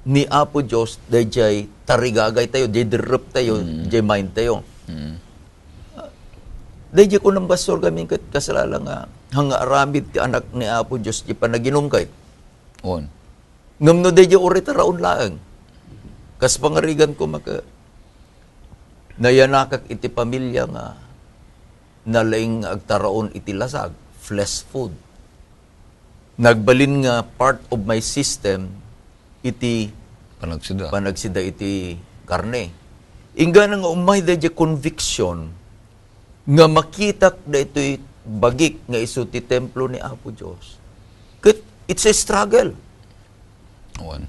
ni Apo Dios, dayjay tarigagay tayo, jay derrep tayo, Mm. jay mind tayo. Mm. Dayjay ko nang bastor kami ket kasla nga, nga aramid ti anak ni Apo Dios, ti panaginum kay. On. Ngem no dayjay uray taraon laeng. Kas pangarigan ko maka, nayanakak iti pamilya nga nalaing nga agtaraon iti lasag, flesh food. Nagbalin nga part of my system iti Panagsida. Panagsida iti karne. Inggana nga umay dayjay conviction nga makitak daytoy bagik nga isu ti templo ni Apo Dios. Ket it's a struggle. Wan.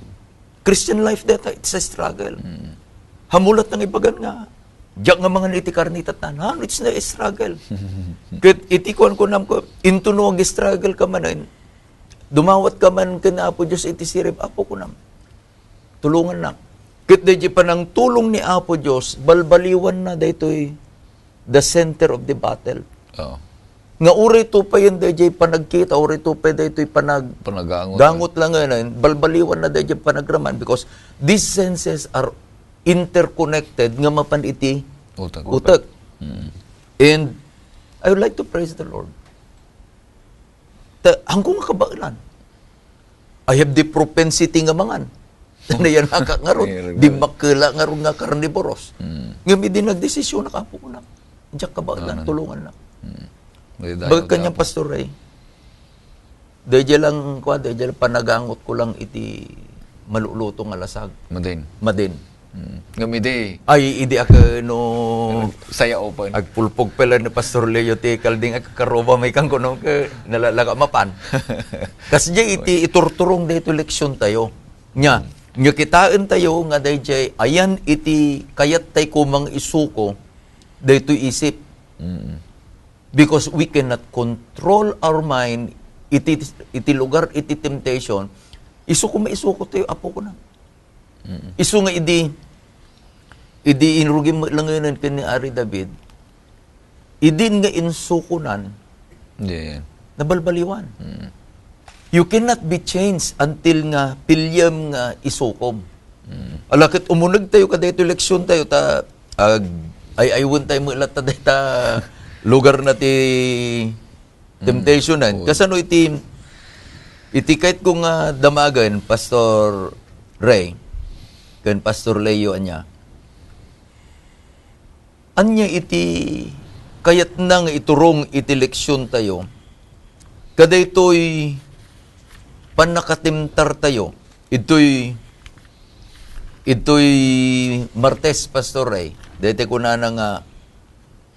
Christian life data, it's a struggle. Mm. Hamulat nang ibagan nga, diak nga mangan iti karne tattan. Ha, it's not a struggle. Ket iti kuan kunam ko, into no ag-struggle ka manen, dumawat ka man ken Apo Dios iti sirib, Apo kunam, tulongannak. Ket dayjay panangtulong ni Apo Dios, balbaliwanna daytoy the center of the battle. Oo. Nga uray to payen dayjay panagkita, uray to pay daytoy panag-, Panagangot. Gangot lang ngayon, balbaliwanna dayjay panagraman because these senses are interconnected nga mapan iti Utek. Utek. Mm. And I would like to praise the Lord. Ta, hangko nga kabaelan. I have the propensity nga mangan. Nayanakak ngarud, Ay, di makela ngarud nga carnivorous. Mm. Ngem idi nagdesisyon na kapo ko na, diak kabaelan, Amen. Tulungan na. Mm. May dayaw Bagay kanya, dapat. Pastor Ray, dayjay lang, kwa, dayjay lang panagangot ko lang iti maluluto nga lasag. Madin. Madin. Mm. Ngem idi Ay, idi ak, no, Saya open. Agpulpog pala ni Pastor Leo ti kalding ak karuba may kang kuno ke nalalaga mapan. Kas di iti iturturong daytoy leksyon tayo. Nya, nya kitaen tayo nga dayjay ayan iti kayat tay kumang isuko daytoy isip. Mm. Because we cannot control our mind iti, iti lugar iti temptation. Isuko maisuko tayo, apo ko na. Mm. Isu nga idi, idi inrugim met langenen ken ni Ari David, idin nga insukonan, Di. Nabalbaliwan. Mm. You cannot be changed until nga piliem nga isukom. Mm. Ala ket umuneg tayo kadaytoy leksyon tayo ta ag-, ay-aywen tayo met latta dayta lugar na ti temptation, eh. Oo. Kasano iti, iti kayat ko nga damagen, Pastor Ray, ken Pastor Leo, anya? Anya iti kayatna nga iturong iti leksyon tayo? Kadaytoy pannakatimtar tayo. Itoy, itoy Martes, Pastor Ray. Daytoy kunana nga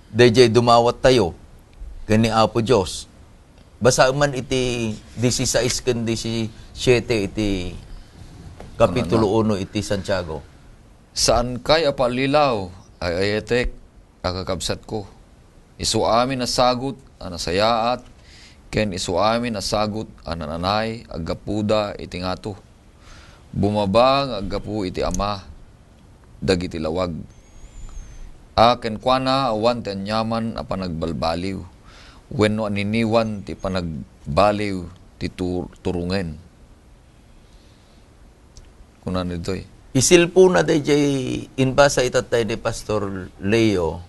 dayjay dumawat tayo ken ni Apo Dios. Basaem man iti disisais ken disisiete iti Kapitulo Ano, ano? Uno iti Santiago. Saankay a paallilaw, ay-ayatek a kakabsatko. Isu amin a sagut a nasayaat, ken isu amin a sagut a nananay, aggapuda iti ngato. Bumaba nga aggapu iti Ama dagiti lawag. A kenkuana awan ti aniaman a panagbalbaliw wenno aniniwan ti panagbaliw ti tur-, turongen. Kunana ditoy. Isilpona dayjay inbasa itattay ni Pastor Leo.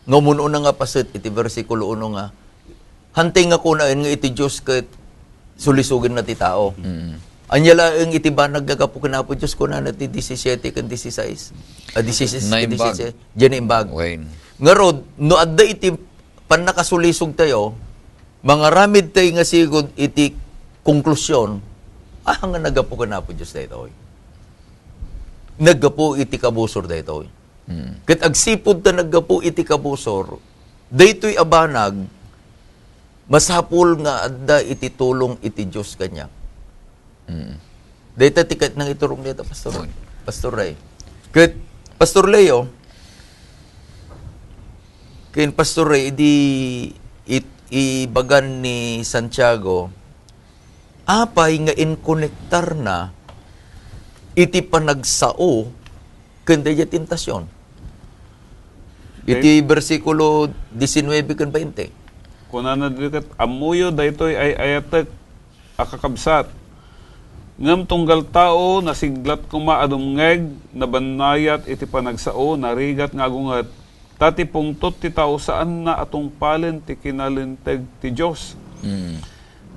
Nga umuna nga paset iti bersikulo uno nga, hantay nga kunaen nga iti Dios ket sulisogenna ti tao. Mm. Anya laeng iti banag nga gapu ken Apo Dios kunana ti disisiete ken disisais. A, disisais ken Naimbag. Disisais. Diay naimbag. Wen. Ngarud, no adda iti pannakasulisog tayo, mangaramid tayo nga sigud iti konklusion, ah, nga naggapu ken Apo Dios daytoy. Naggapu iti kabusor daytoy. Mm. Ket agsipud ta naggapu iti kabusor, daytoy a banag, masapul nga adda iti tulong iti Dios kaniak. Mm. Dayta ti ket nangiturong dayta, Pastor. Oy. Pastor Ray. Ket, Pastor Leo, ken Pastor Ray, idi it-, ibagan ni Santiago, apay nga inkonektarna iti panagsao ken daydiay tentasion? Iti bersikulo diecinuebe ken bainte. Kunana ditoy ket, "Ammoyo daytoy ay ayatek a kakabsat, ngem tunggal tao, nasiglat koma a dumngeg, nabannayat iti panagsao, narigat nga agunget, ta ti pungtot ti tao saanna a tungpalen ti kinalinteg ti Dios." Mm.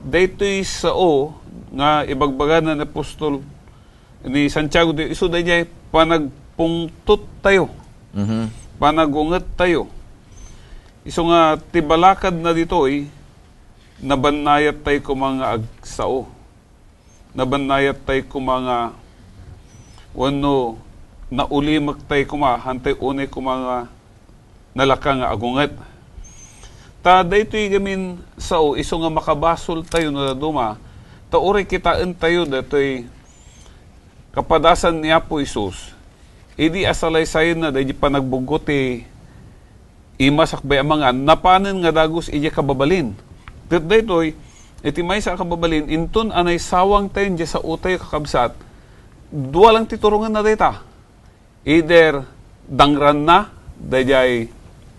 Daytoy sao nga ibagbaga ni apostol ni Santiago, di isu daydiay panagpungtot tayo, Mhm. panagunget tayo. Isu nga ti balakad na ditoy, nabannayat tayo koma nga agsao. Nabannayat tayo koma nga wenno naulimek tayo koma, hantay unay koma nga nalaka nga agunget. Ta daytoy gamin sao isu nga makabasol tayo no dadduma, ta uray kitaen tayo daytoy kapadasan ni Apo Jesus, idi asalaysayenna daydi panagbuggo ti ima sakbay a mangan, napanen nga dagus idiay kababalin. Ket daytoy, iti maysa a kababalin, inton a naisawang tayo idiay sao tayo, kakabsat, dua lang ti turongenna dayta. Either dangranna daydiay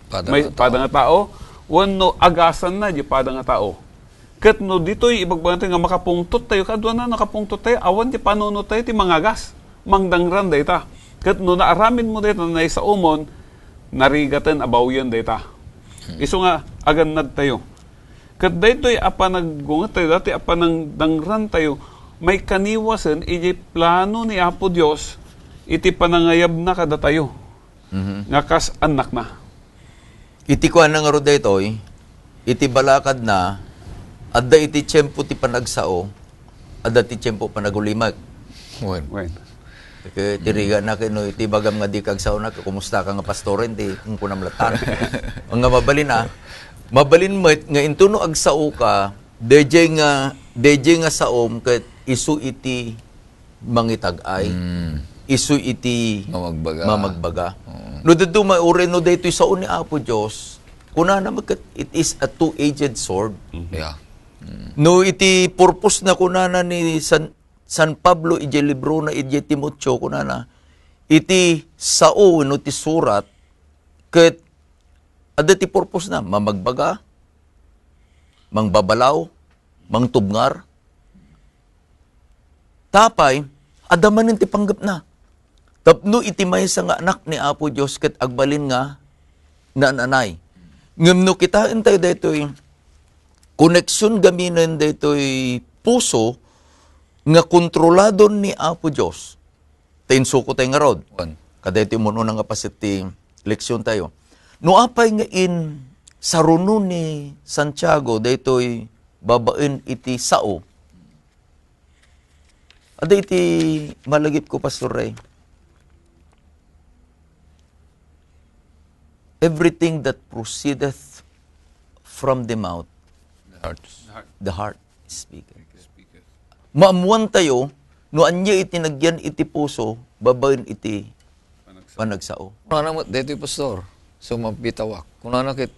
Pada may nga tao. pada nga tao, wenno agasanna di pada nga tao. Ket no ditoy ibagbaga tayo nga makapungtot tayo, kaduana nakapungtot tayo, awan ti panunot tayo ti mangagas, mangdangran dayta. Ket no naaramid mo dayta, naisaomon, narigaten a bawien dayta. Hmm. Isu nga agannad tayo. Ket daytoy a panaggunget tayo, daytoy a panangdangran tayo, maikaniwasen idiay plano ni Apo Dios iti panangayabna kadatayo Mhm. nga kas annakna. Iti kuana ngarud daytoy, iti balakadna, adda iti tiempo ti panagsao, adda ti tiempo panagulimek. Wen. Wen. Ket tirigana ken no iti bagam nga di kagsaona, ket kumusta ka nga pastoren, ti kunkunam latan. Nga mabalin, a, mabalin met nga intono agsao ka, daydiay nga, daydiay nga saom ket isu iti mangitag-ay, Mm. isu iti Mamagbaga. mamagbaga. Oo. No dadduma, uray no daytoy sao ni Apo Dios, kunana met ket, it is a two-edged sword. Mhm. Yeah. Mm. No iti purpose na, kunana ni San, San Pablo idiay libro na idiay Timoteo, kunana, iti sao wenno ti surat, ket adda ti purpose na, mamagbaga, mangbabalaw, mangtubngar. Tapay, adda manen ti panggepna. Tapno iti maysa nga anak ni Apo Dios ket agbalin nga naan-anay. Ngem no kitaen tayo daytoy, koneksion gaminen daytoy puso nga kontroladon ni Apo Dios. Ta insuko tayo ngarud. Wen. Kadaytoy umuna nga paset ti leksion tayo. No apay nga insaruno ni Santiago daytoy babaen iti sao, adda iti malagipko, Pastor Ray. Everything that proceedeth from the mouth, The heart. The heart speaketh. Speaketh. Maammuan tayo no ania iti nagyan iti puso babaen iti Panagsao. panagsao. Kunana met daytoy, Pastor, sumabitawak. Kunana ket,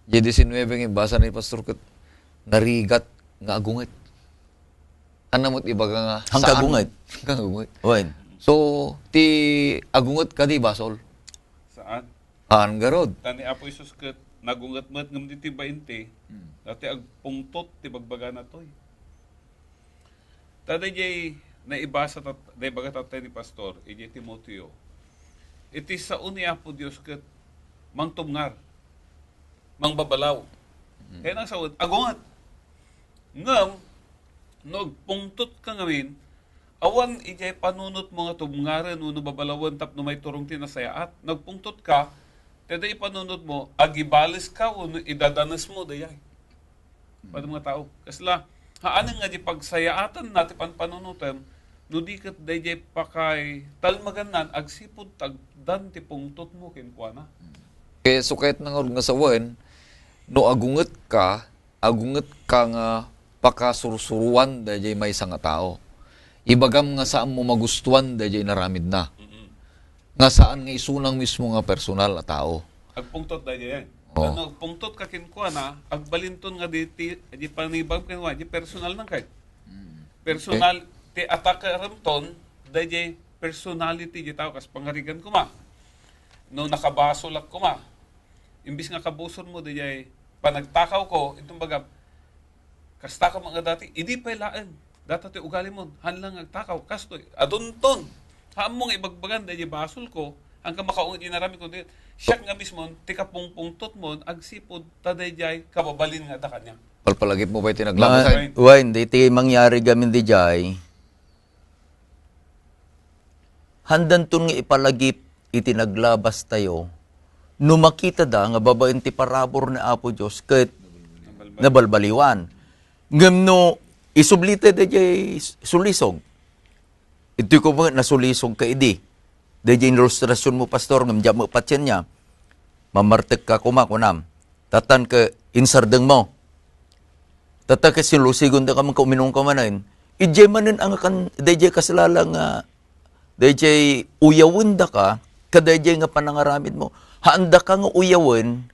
diay diecinuebe nga ibasa ni Pastor ket, narigat nga agunget. Ania met ibaga nga Hangkagunget. Hangkagunget. Wen. So, ti agunget kadi basol? Saan? Haan ngarud. Ta ni Apo Jesus ket nagunget met ngem ditoy bainte, Hmm. daytoy agpungtot ti bagbagana toy. Ta daydiay naibasa tat-, naibaga tattay ni Pastor, idiay Timoteo. Iti sao ni Apo Dios ket mangtubngar, mangbabalaw. Hmm. Kaya nang sao, agunget. Ngem, no agpungtot ka ngamin, awan idiay panunot mo nga tubngaren wenno babalawen tapno maiturong ti nasayaat. No agpungtot ka, ti adda ipanunot mo, agibales ka wenno idadanes mo dayay. Hmm. Pada mga tao. Kasla, haanen nga di pagsayaatanna ti panpanunotem, no di ket daydiay pakaitalmagannan agsipud tagdan ti pungtot mo kenkuana. Hmm. Kaya so kayat na nga sawen, no agunget ka, agunget ka nga pakasursuruan daydiay maysa nga tao. Ibagam nga saanmo magustuan dayjay inaramidna. Mm-mm. Nga saan nga isunang mismo nga personal a tao. Agpungtot dayjay. Oo. Ano, agpungtot ka kenkuana, agbalinton nga di, ti, di panibag kenkuana, di personal nang kay. Mm. Personal, ti attack-em ton, dayjay personality di tao, kas pangarigan koma. No, nakabasolak koma. Imbis nga kabusormo, dayjay panagtakawko, inton bagam, kasta ka nga dati, idi pay laeng. Data ti ugalimon, haan lang nga agtakaw. Kastoy, adunton. Haanmo nga ibagbagan, dayjay basolko, haan ka makaunget inaramidko, kundi siak nga mismo, ti kapungpungtotmon, agsipud, ta dayjay kababalinda kaniak. Palpalagipmo pay ti naglabas. Ma-, Wayne, daytoy mangyari gamin dayjay. Haandanton nga ipalagip iti naglabastayo no makitada nga babaen ti parabur ni Apo Dios ket nabalbaliwan. Ngem no isublita dayjay sulisog, itoy koma nasulisog ka idi. Dayjay ilustrasionmo, Pastor, ngem diak met patienna. Mamartekka koma, kunam. Tatan ket insardengmo. Tatan ket sinulisogen daka man, uminum ka manen. Idiay manen a nga kan, dayjay kaslala nga, dayjay uyawendaka, kadayjay nga panangaramidmo. Haandaka nga uyawen,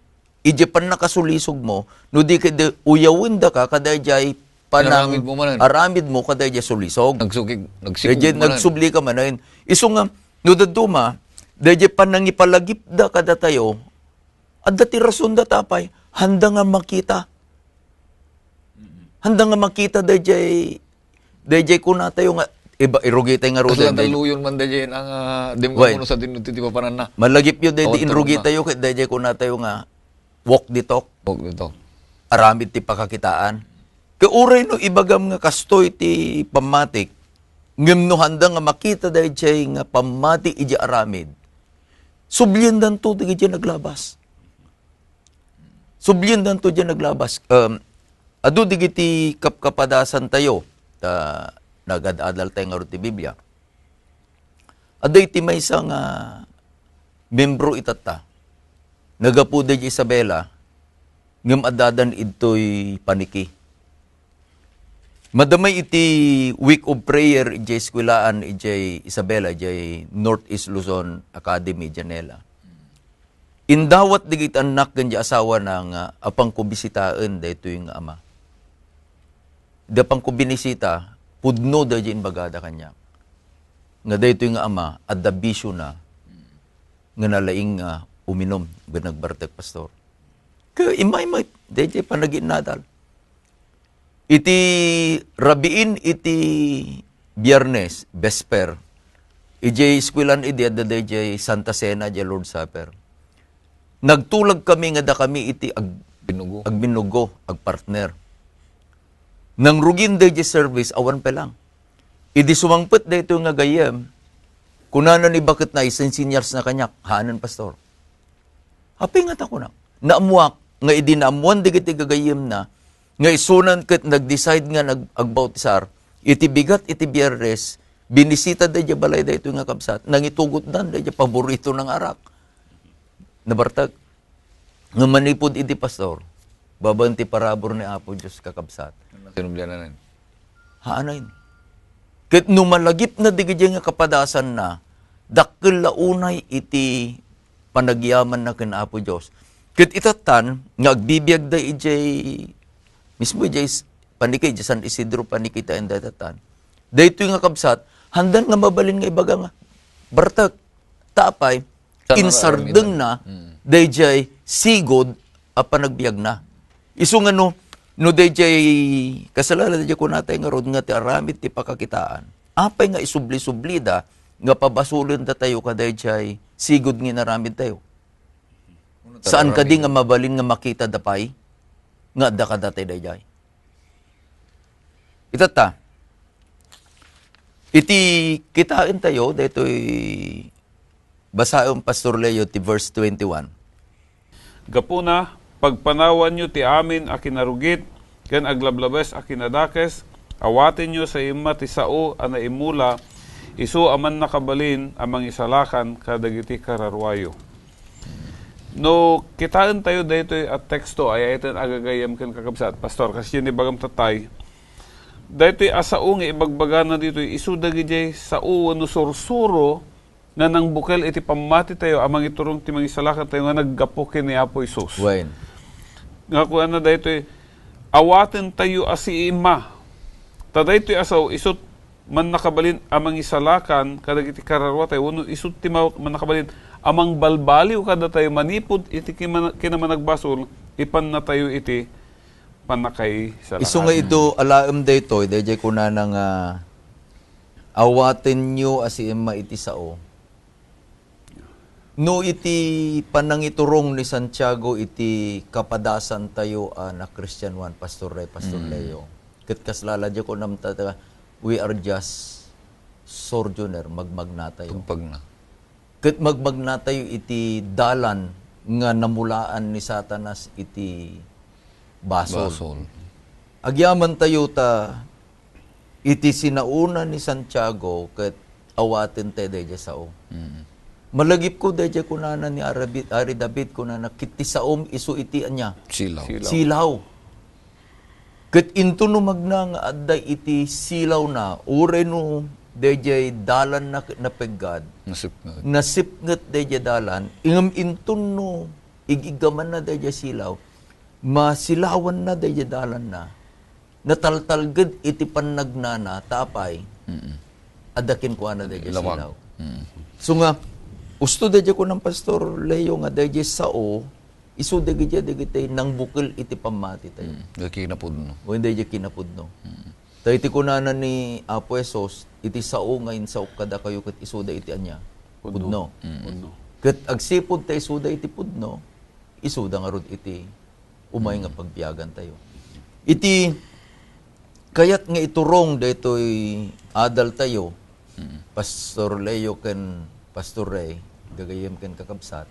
idiay pannakasulisogmo, no di ket uyawendaka, kadayjay panang Inaramidmo manen. Aramidmo, kadayjay sulisog. Nagsukig, nagsikog Dayjay manen. Nagsubli ka manen. Isu nga, no dadduma, dayjay panangipalagipda kadatayo, adda ti rasonda ta apay, handa nga makita. Handa nga makita dayjay, dayjay kunatayo nga, iba, irugitay ngaruden, Kasla dayjay. Daluyon man dayjay, ang, ah, di mo Why? Kuno sa din ti papananna. Malagipyo dayjay Awan inrugitayo, ket dayjay kunatayo nga, walk the talk. Walk the talk. Aramid ti pakakitaan. Ket uray no ibagam nga kastoy ti pammatik, ngem no handa nga makita dayjay nga pammati iti aramid, subliendanto dagiti naglabas. Subliendanto diay naglabas. Um, adu dagiti kapkapadasantayo, ta nagad-adaltayo ngarud ti Biblia. Adda iti maysa nga membro itatta. Naggapu dayjay Isabela, ngem addadan idtoy paniki. Madamay iti week of prayer idiay eskuelaan idiay Isabela, idiay Northeast Luzon Academy, Janela. Indawat dagiti annak ken di asawana nga apangko bisitaen daytoy nga ama. Idi apangko binisita, pudno dayjay imbagada kaniak. Nga daytoy nga ama, adda bisiona nga nalaing nga uminum, nga nagbartek, Pastor. Kaya imaymay, dayjay panagiinnadal. Iti rabiin iti Biyernes, Vesper, idiay eskuelaan idi adda dayjay Santa Cena, idiay Lord's Supper. Nagtulag kami nga dakami iti ag-, Binugo. Agbinugo, agpartner. Nangrugin dayjay service, awan pay lang. Idi sumangpet daytoy nga gayyem, kunana ni baketna, isinsinyalsna kaniak, "Haanen, Pastor." Apay nga ta kunak? Naammuak nga idi naammuan dagiti gagayyemna nga isunan ket nag-decide nga nag-, agbautisar, iti bigat iti Biyernes, binisita dayjay balay daytoy nga kabsat, nangitugotdan dayjay paboritona nga arak. Nabartek. Nga manipud idi, Pastor, babaen ti parabur ni Apo Dios, kakabsat. Sinublianan. Haanen. Ket no malagipna dagiti nga kapadasanna, dakkel la unay iti panagyamanna ken Apo Dios. Ket itattan nga agbibiagda idiay, mismo idiay s-, paniki, idiay San Isidro paniki ta inda itattan. Daytoy nga kabsat, handan nga mabalin nga ibaga nga, bartek, ta apay, Tan insardengna, aramiden. Mm. Daydiay sigud a panagbiagna. Isu nga no, no daydiay, kasla daydiay kunatayo ngarud nga ti aramid ti pakakitaan. Apay nga isubli-sublida nga pabasolendatayo kadaydiay sigud nga inaramidtayo? Saan kadi nga mabalin nga makitada pay nga adda kadatayo daydiay? Itatta, iti kitaentayo, daytoy basaen, Pastor Leo, ti verse twenty-one. Gapuna, pagpanawanyo ti amin a kinarugit ken aglablabes a kinadakes, awatenyo sa imma ti sao a naimula, isu a mannakabalin a mangisalakan kadagiti kararuayo. No kitaentayo daytoy a teksto, ay-ayaten a gagayyem ken kakabsat, Pastor, kasdiay ni bagam tatay, Daytoy a sao nga ibagbagana ditoy, isu dagidiay sao wenno sursuro nga nangbukel iti pammatitayo a mangiturong ti mangisalakantayo nga naggapu ken ni Apo Jesus. Wen. Nga kuana daytoy, awatentayo a siimma. Ta daytoy a sao, isut mannakabalin a mangisalakan kadagiti kararuatayo, wenno isut ti ma-, mannakabalin a mangbalbaliw kadatayo manipud iti kima-, kinamanagbasol, ipannatayo iti pannakaisalakan. Isu nga idu alaem daytoy, daydiay kunana nga, "Awatenyo a siimma iti sao." No iti panangiturong ni Santiago iti kapadasantayo a nakristianoan, Pastor Ray, Pastor Mm. Leo, ket kasla la diay kunam ta, ta, we are just sojourner, magmagnatayo. Pagpagna. Ket magmagnatayo iti dalan nga namulaan ni Satanas iti basol. Basol. Agyamantayo ta iti sinaona ni Santiago ket awaten tayo daydiay sao. Mm. Malagipko daydiay kunana ni Arabi-, Ari David, kunana, "Ket ti saom isu iti ania?" Silaw. Silaw. Silaw. Ket inton no magna nga adda iti silawna, uray no daydiay dalanna ket napeggad, Nasipnget. nasipnget daydiay dalan, ngem inton no igiggamanna daydiay silaw, masilawanna daydiay dalanna, nataltalged iti pannagnana, ta apay, Mm-mm. adda kenkuana daydiay Lawag. silaw. Mm. So nga, usto daydiay kunam Pastor Leo nga daydiay sao, isu dagiti, dagiti nangbukel iti pammatitayo. Mm. Dagiti kinapudno. Wen daydiay kinapudno. Mm. Ta iti kunana ni Apo Jesus, "Iti sao nga insaok kadakayo ket isuda iti ania? Pudno. Pudno." Mm. Pudno. Ket agsipud ta isuda iti pudno, isuda ngarud iti umay nga Mm. pagbiagantayo. Iti kayat nga iturong daytoy adaltayo, Mm. Pastor Leo ken Pastor Ray, gagayyem ken kakabsat,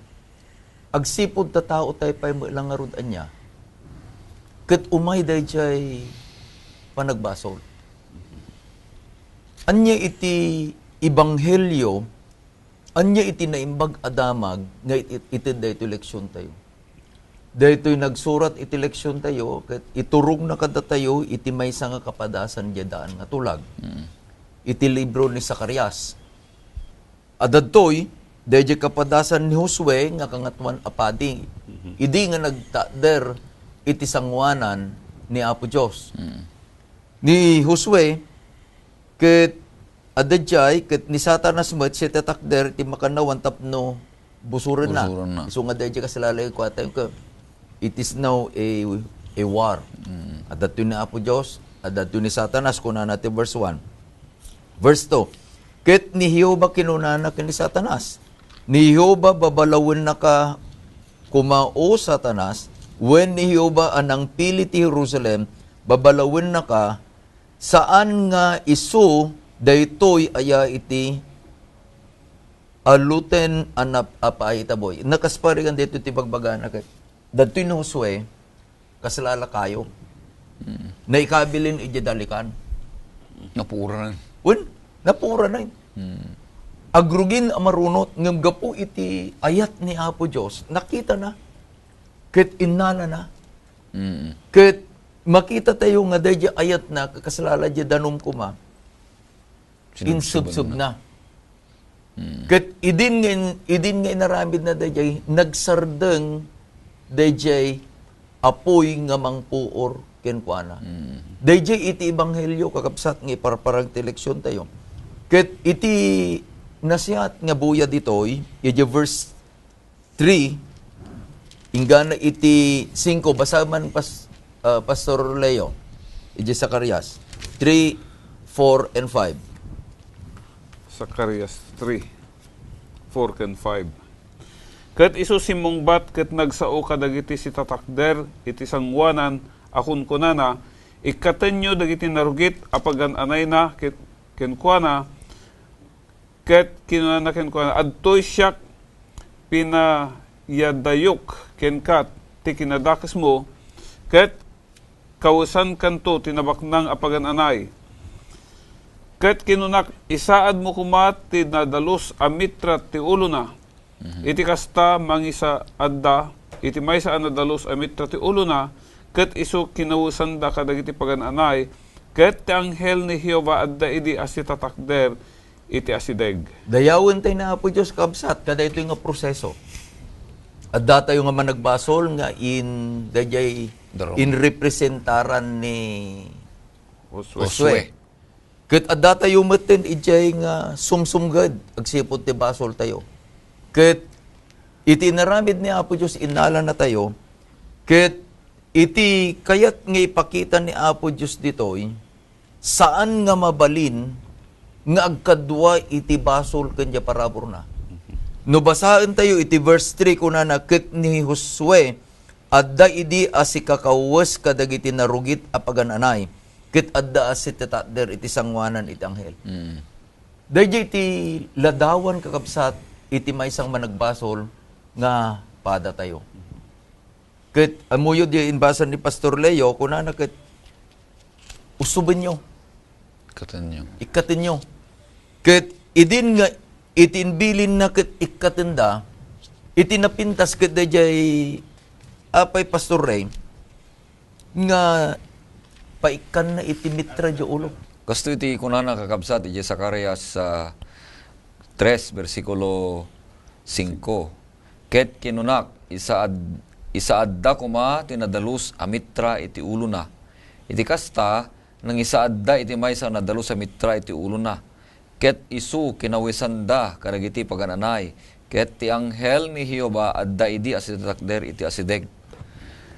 agsipud ta tao tayo pay met la ngarud ania, ket umay daydiay panagbasol. Ania iti ebanghelio, ania iti naimbag a damag nga it-, it-, ited daytoy leksiontayo? Daytoy nagsurat iti leksiontayo, ket iturongna kadatayo iti maysa nga kapadasan diay daan nga tulag. Mm. Iti libro ni Zacarias. Adda daytoy, daydiay kapadasan ni Josue nga kangatoan a padi. Mhm. Idi nga nagtakder iti sangoanan ni Apo Dios. Mm. Ni Josue, ket adda diay, ket ni Satanas met siya ti atakder iti makannawan tapno busorenna. Busorenna. Isu nga daydiay kasla la kuatayo ket, it is now a, a war. Mm. Adda daytoy ni Apo Dios, adda daytoy ni Satanas, kunana ti verse one. Verse two, "Ket ni Jehovah kinunana ken ni Satanas, 'Ni Jehovah babalawennaka koma, O Satanas, wen ni Jehovah a nangpili ti Jerusalem babalawennaka, saan nga isu daytoy aya iti aluten a nap-, a paay iti abuy?'" Nakasparigan daytoy ti bagbagana ket dadtoy ni Josue, kasla la kayo. Mm. Naikabilin idiay dalikan. Napuranan. Wen, napuranan. Mm. Agrugin a marunot, ngem gapu iti ayat ni Apo Dios, nakitana. Ket innalana. Mm. Ket makitatayo nga daydiay ayatna, kasla la diay danum koma. Sinugsubna. Insubsubna. Mm. Ket idin nga in-, idin nga inaramidna daydiay, nagsardeng daydiay apuy nga mangpuor kenkuana. Mm. Daydiay iti ebanghelio, kakabsat, nga iparparang ti leksiontayo. Ket iti nasiat nga buya ditoy, iti verse three, inggana iti singko, basa man, Pas-, ah, Pastor Leo, iti Zacarias three, four, and five. Zacarias three, four ken five. Ket isu simmungbat ket nagsao kadagiti sitatakder iti sangoanan a kunkunana, "Ikkatenyo dagiti narugit a pagan-anayna ket-, kenkuana, ket kinunana kenkuana, 'Adtoy siak, pinayadayok kenka ti kinadakesmo, ket kawesankanto ti nabaknang a pagan-anay.' Ket kinunak, 'Isaadmo koma ti nadalus a mitra ti ulona.' Mhm. Iti kasta, mangisaadda iti maysa a nadalus a mitra ti ulona, ket isu kinawesanda kadagiti pagan-anay, Ket ti anghel ni Jehovah adda idi a sitatakder iti asideg. Dayawentayo ni Apo Dios, kabsat, kadaytoy nga proseso. Adda tayo nga managbasol nga in, dayjay Drum. In representaran ni Josue. Josue. Ket adda tayo metten idiay nga sumsumged agsipud ti basol tayo. Ket iti inaramid ni Apo Dios, innalana tayo, ket iti kayat nga ipakita ni Apo Dios ditoy, saan nga mabalin nga agkadua iti basol ken diay paraburna. No basaen tayo iti verse three, kunana, ket ni Josue adda idi a sikakawes kadagiti narugit a pagan-anay, ket adda a sitatakder iti sangoanan iti anghel. Mm. Daydiay ti ladawan, kakabsat, iti maysa nga managbasol nga pada tayo. Ket ammoyo diay imbasa ni Pastor Leo, kunana ket, "Usubenyo." Ikkatenyo. Ikkatenyo. Ket idin nga iti imbilinna ket ikkatenda, iti napintas ket daydiay, apay, Pastor Ray, nga paikkanna iti mitra diay ulo. Kastoy ti kunana, kakabsat, iti Zacarias, ah, tres, bersikulo singko. Ket kinunak, "Isaad-, isaadda koma ti nadalus a mitra iti ulona." Iti kasta, nangisaadda iti maysa a nadalus a mitra iti ulona. Ket isu kinawesanda kadagiti pagan-anay. Ket ti anghel ni Jehovah adda idi a sitatakder iti asideg.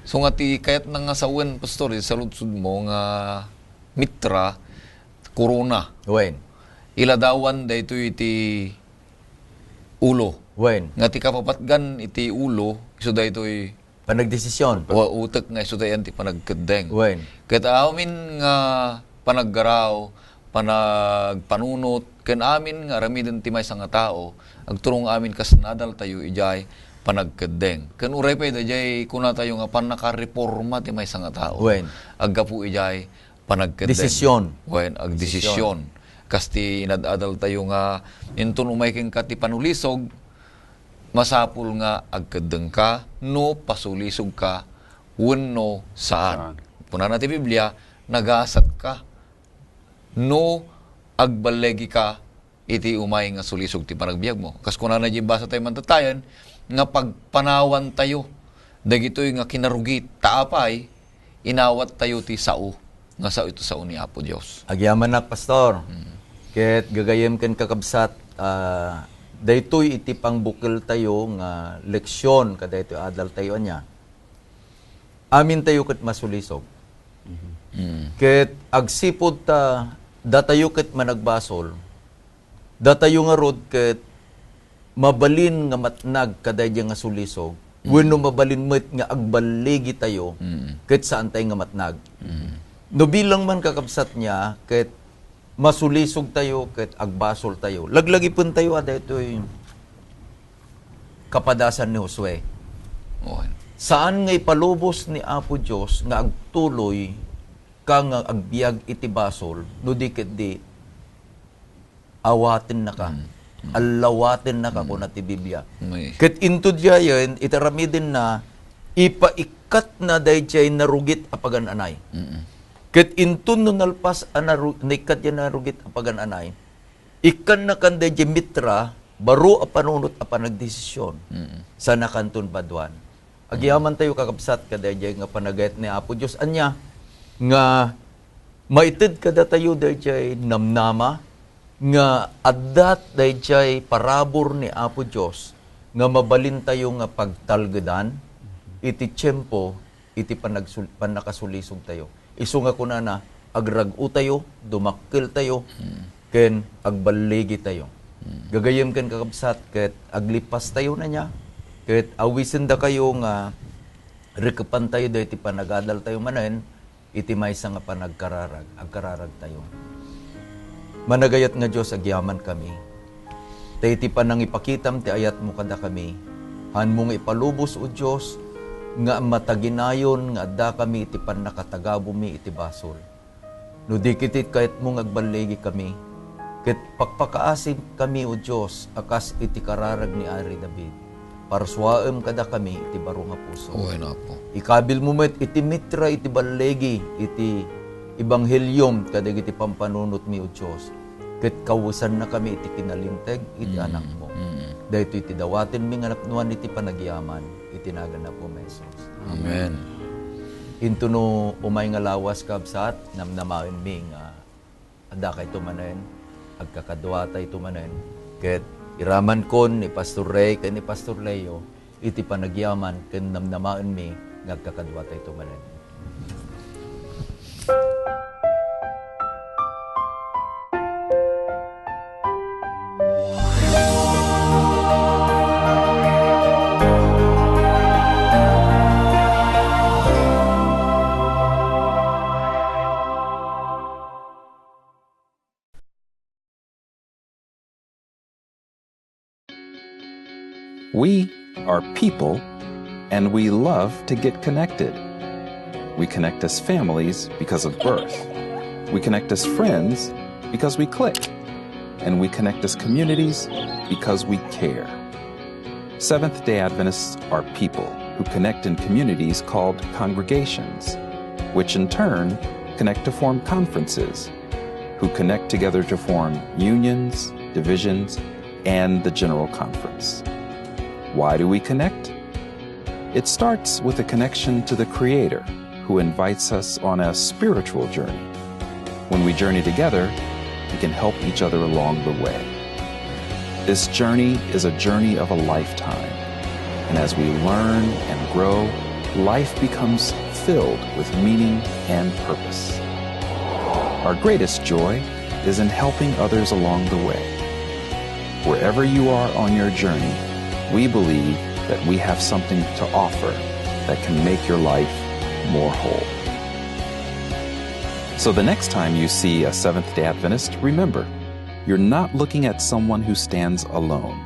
So nga ti kayatna nga sawen, Pastor, iti saludsodmo nga mitra, korona. Wen. Iladawan daytoy iti ulo. Wen. Nga ti kapapatgan iti ulo, isu daytoy Panagdesisyon. Wa-, utek nga isu dayan ti panagkeddeng. Wen. Ket amin nga panaggaraw, panagpanunot, ken amin nga aramiden ti maysa nga tao, agturong amin kas nadaltayo idiay panagkeddeng. Ken uray pay daydiay kunatayo nga pannakareporma ti maysa nga tao. Wen. Aggapu idiay panagkeddeng. Desisyon. Wen, agdesisyon. Desisyon. Kas ti inad-adaltayo nga inton umay kenka ti panulisog, masapul nga agkeddengka no pasulisogka wenno saan. Saan. Kunana ti Biblia, "Nagasatka no agballegika iti umay nga sulisog ti panagbiagmo." Kas kunana diay imbasa tayo mantatayen, nga pagpanawantayo dagitoy nga kinarugit. Ta apay, inawattayo ti sao, nga sao iti sao ni Apo Dios. Agyamanak, Pastor. Mm. Ket gagayyem ken kakabsat, ah, daytoy iti pangbukeltayo nga leksyon kadaytoy adaltayo ania. Amintayo ket masulisog. Mm. Ket agsipud ta datayo ket managbasol, datayo ngarud ket mabalin nga matnag kadaydiay nga sulisog, mm, wenno mabalin met nga agballigitayo, mm, ket saantayo nga matnag. Mm. No bilang man kakabsat nia, ket masulisogtayo ket agbasoltayo. Laglagipentayo a daytoy kapadasan ni Josue. Wen. Saan nga ipalubos ni Apo Dios nga agtuloy ka nga agbiag iti basol, no di ketdi awatennaka, mm, mm, allawatennaka, mm, kuna ti Biblia. May. Ket inton diayen, iti aramidenna, ipaikkatna daydiay narugit a pagan-anay. Mm-mm. Ket inton no nalpas a naru-, naikkat diay narugit a pagan-anay, ikkannakan daydiay mitra, baro a panunot a panagdesisyon, mm, sanakanton baduan. Agiamantayo, kakabsat, kadaydiay nga panagayat ni Apo Dios. Ania nga maited kadatayo daydiay namnama nga adda daydiay parabur ni Apo Dios nga mabalintayo nga pagtalgedan iti tiempo iti panagsul-, pannakasulisogtayo. Isu nga kunana, agrag-otayo, dumakkeltayo, mm, ken agballigitayo. Mm. Gagayyem ken kakabsat, ket aglipastayo ania, ket awisendakayo nga rekepantayo daytoy panagadaltayo manen iti maysa nga panagkararag, agkararagtayo. Managayat nga Dios, agyamankami. Ta iti panangipakitam ti ayatmo kadakami, haanmo nga ipalubos, O Dios, nga mataginayon nga addakami iti pannakatagabomi iti basol. No di ket ti kayatmo nga agballigikami, ket pakpakaasikami, O Dios, a kas iti kararag ni Ari David. Parsuaem kadakami iti baro nga puso. Wen, Apo. Ikabilmo met iti mitra iti balligi iti ebangheliom kadagiti pampanunotmi, O Dios, ket kawesannakami iti kinalinteg iti Mm, Anakmo. mm. Daytoy ti dawatenmi nga napnuan iti panagyaman iti nagan ni Apo Jesus. Amen. Intono umay nga lawas, kabsat, namnamaenmi nga adda kayto manen, agkakaduatayto manen, ket iramankon ni Pastor Ray ken ni Pastor Leo iti panagyaman ken namnamaenmi nga agkakaduatayto manen. We are people, and we love to get connected. We connect as families because of birth. We connect as friends because we click. And we connect as communities because we care. Seventh day Adventists are people who connect in communities called congregations, which in turn connect to form conferences, who connect together to form unions, divisions, and the General Conference. Why do we connect? It starts with a connection to the Creator, who invites us on a spiritual journey. When we journey together, we can help each other along the way. This journey is a journey of a lifetime, and as we learn and grow, life becomes filled with meaning and purpose. Our greatest joy is in helping others along the way. Wherever you are on your journey, we believe that we have something to offer that can make your life more whole. So the next time you see a Seventh day Adventist, remember, you're not looking at someone who stands alone.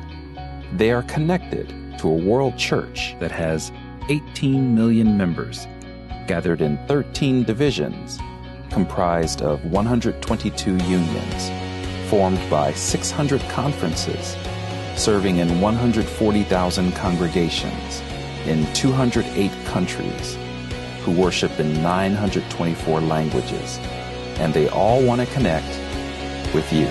They are connected to a world church that has eighteen million members, gathered in thirteen divisions, comprised of one hundred twenty-two unions, formed by six hundred conferences, serving in one hundred forty thousand congregations in two hundred eight countries, who worship in nine hundred twenty-four languages, and they all want to connect with you.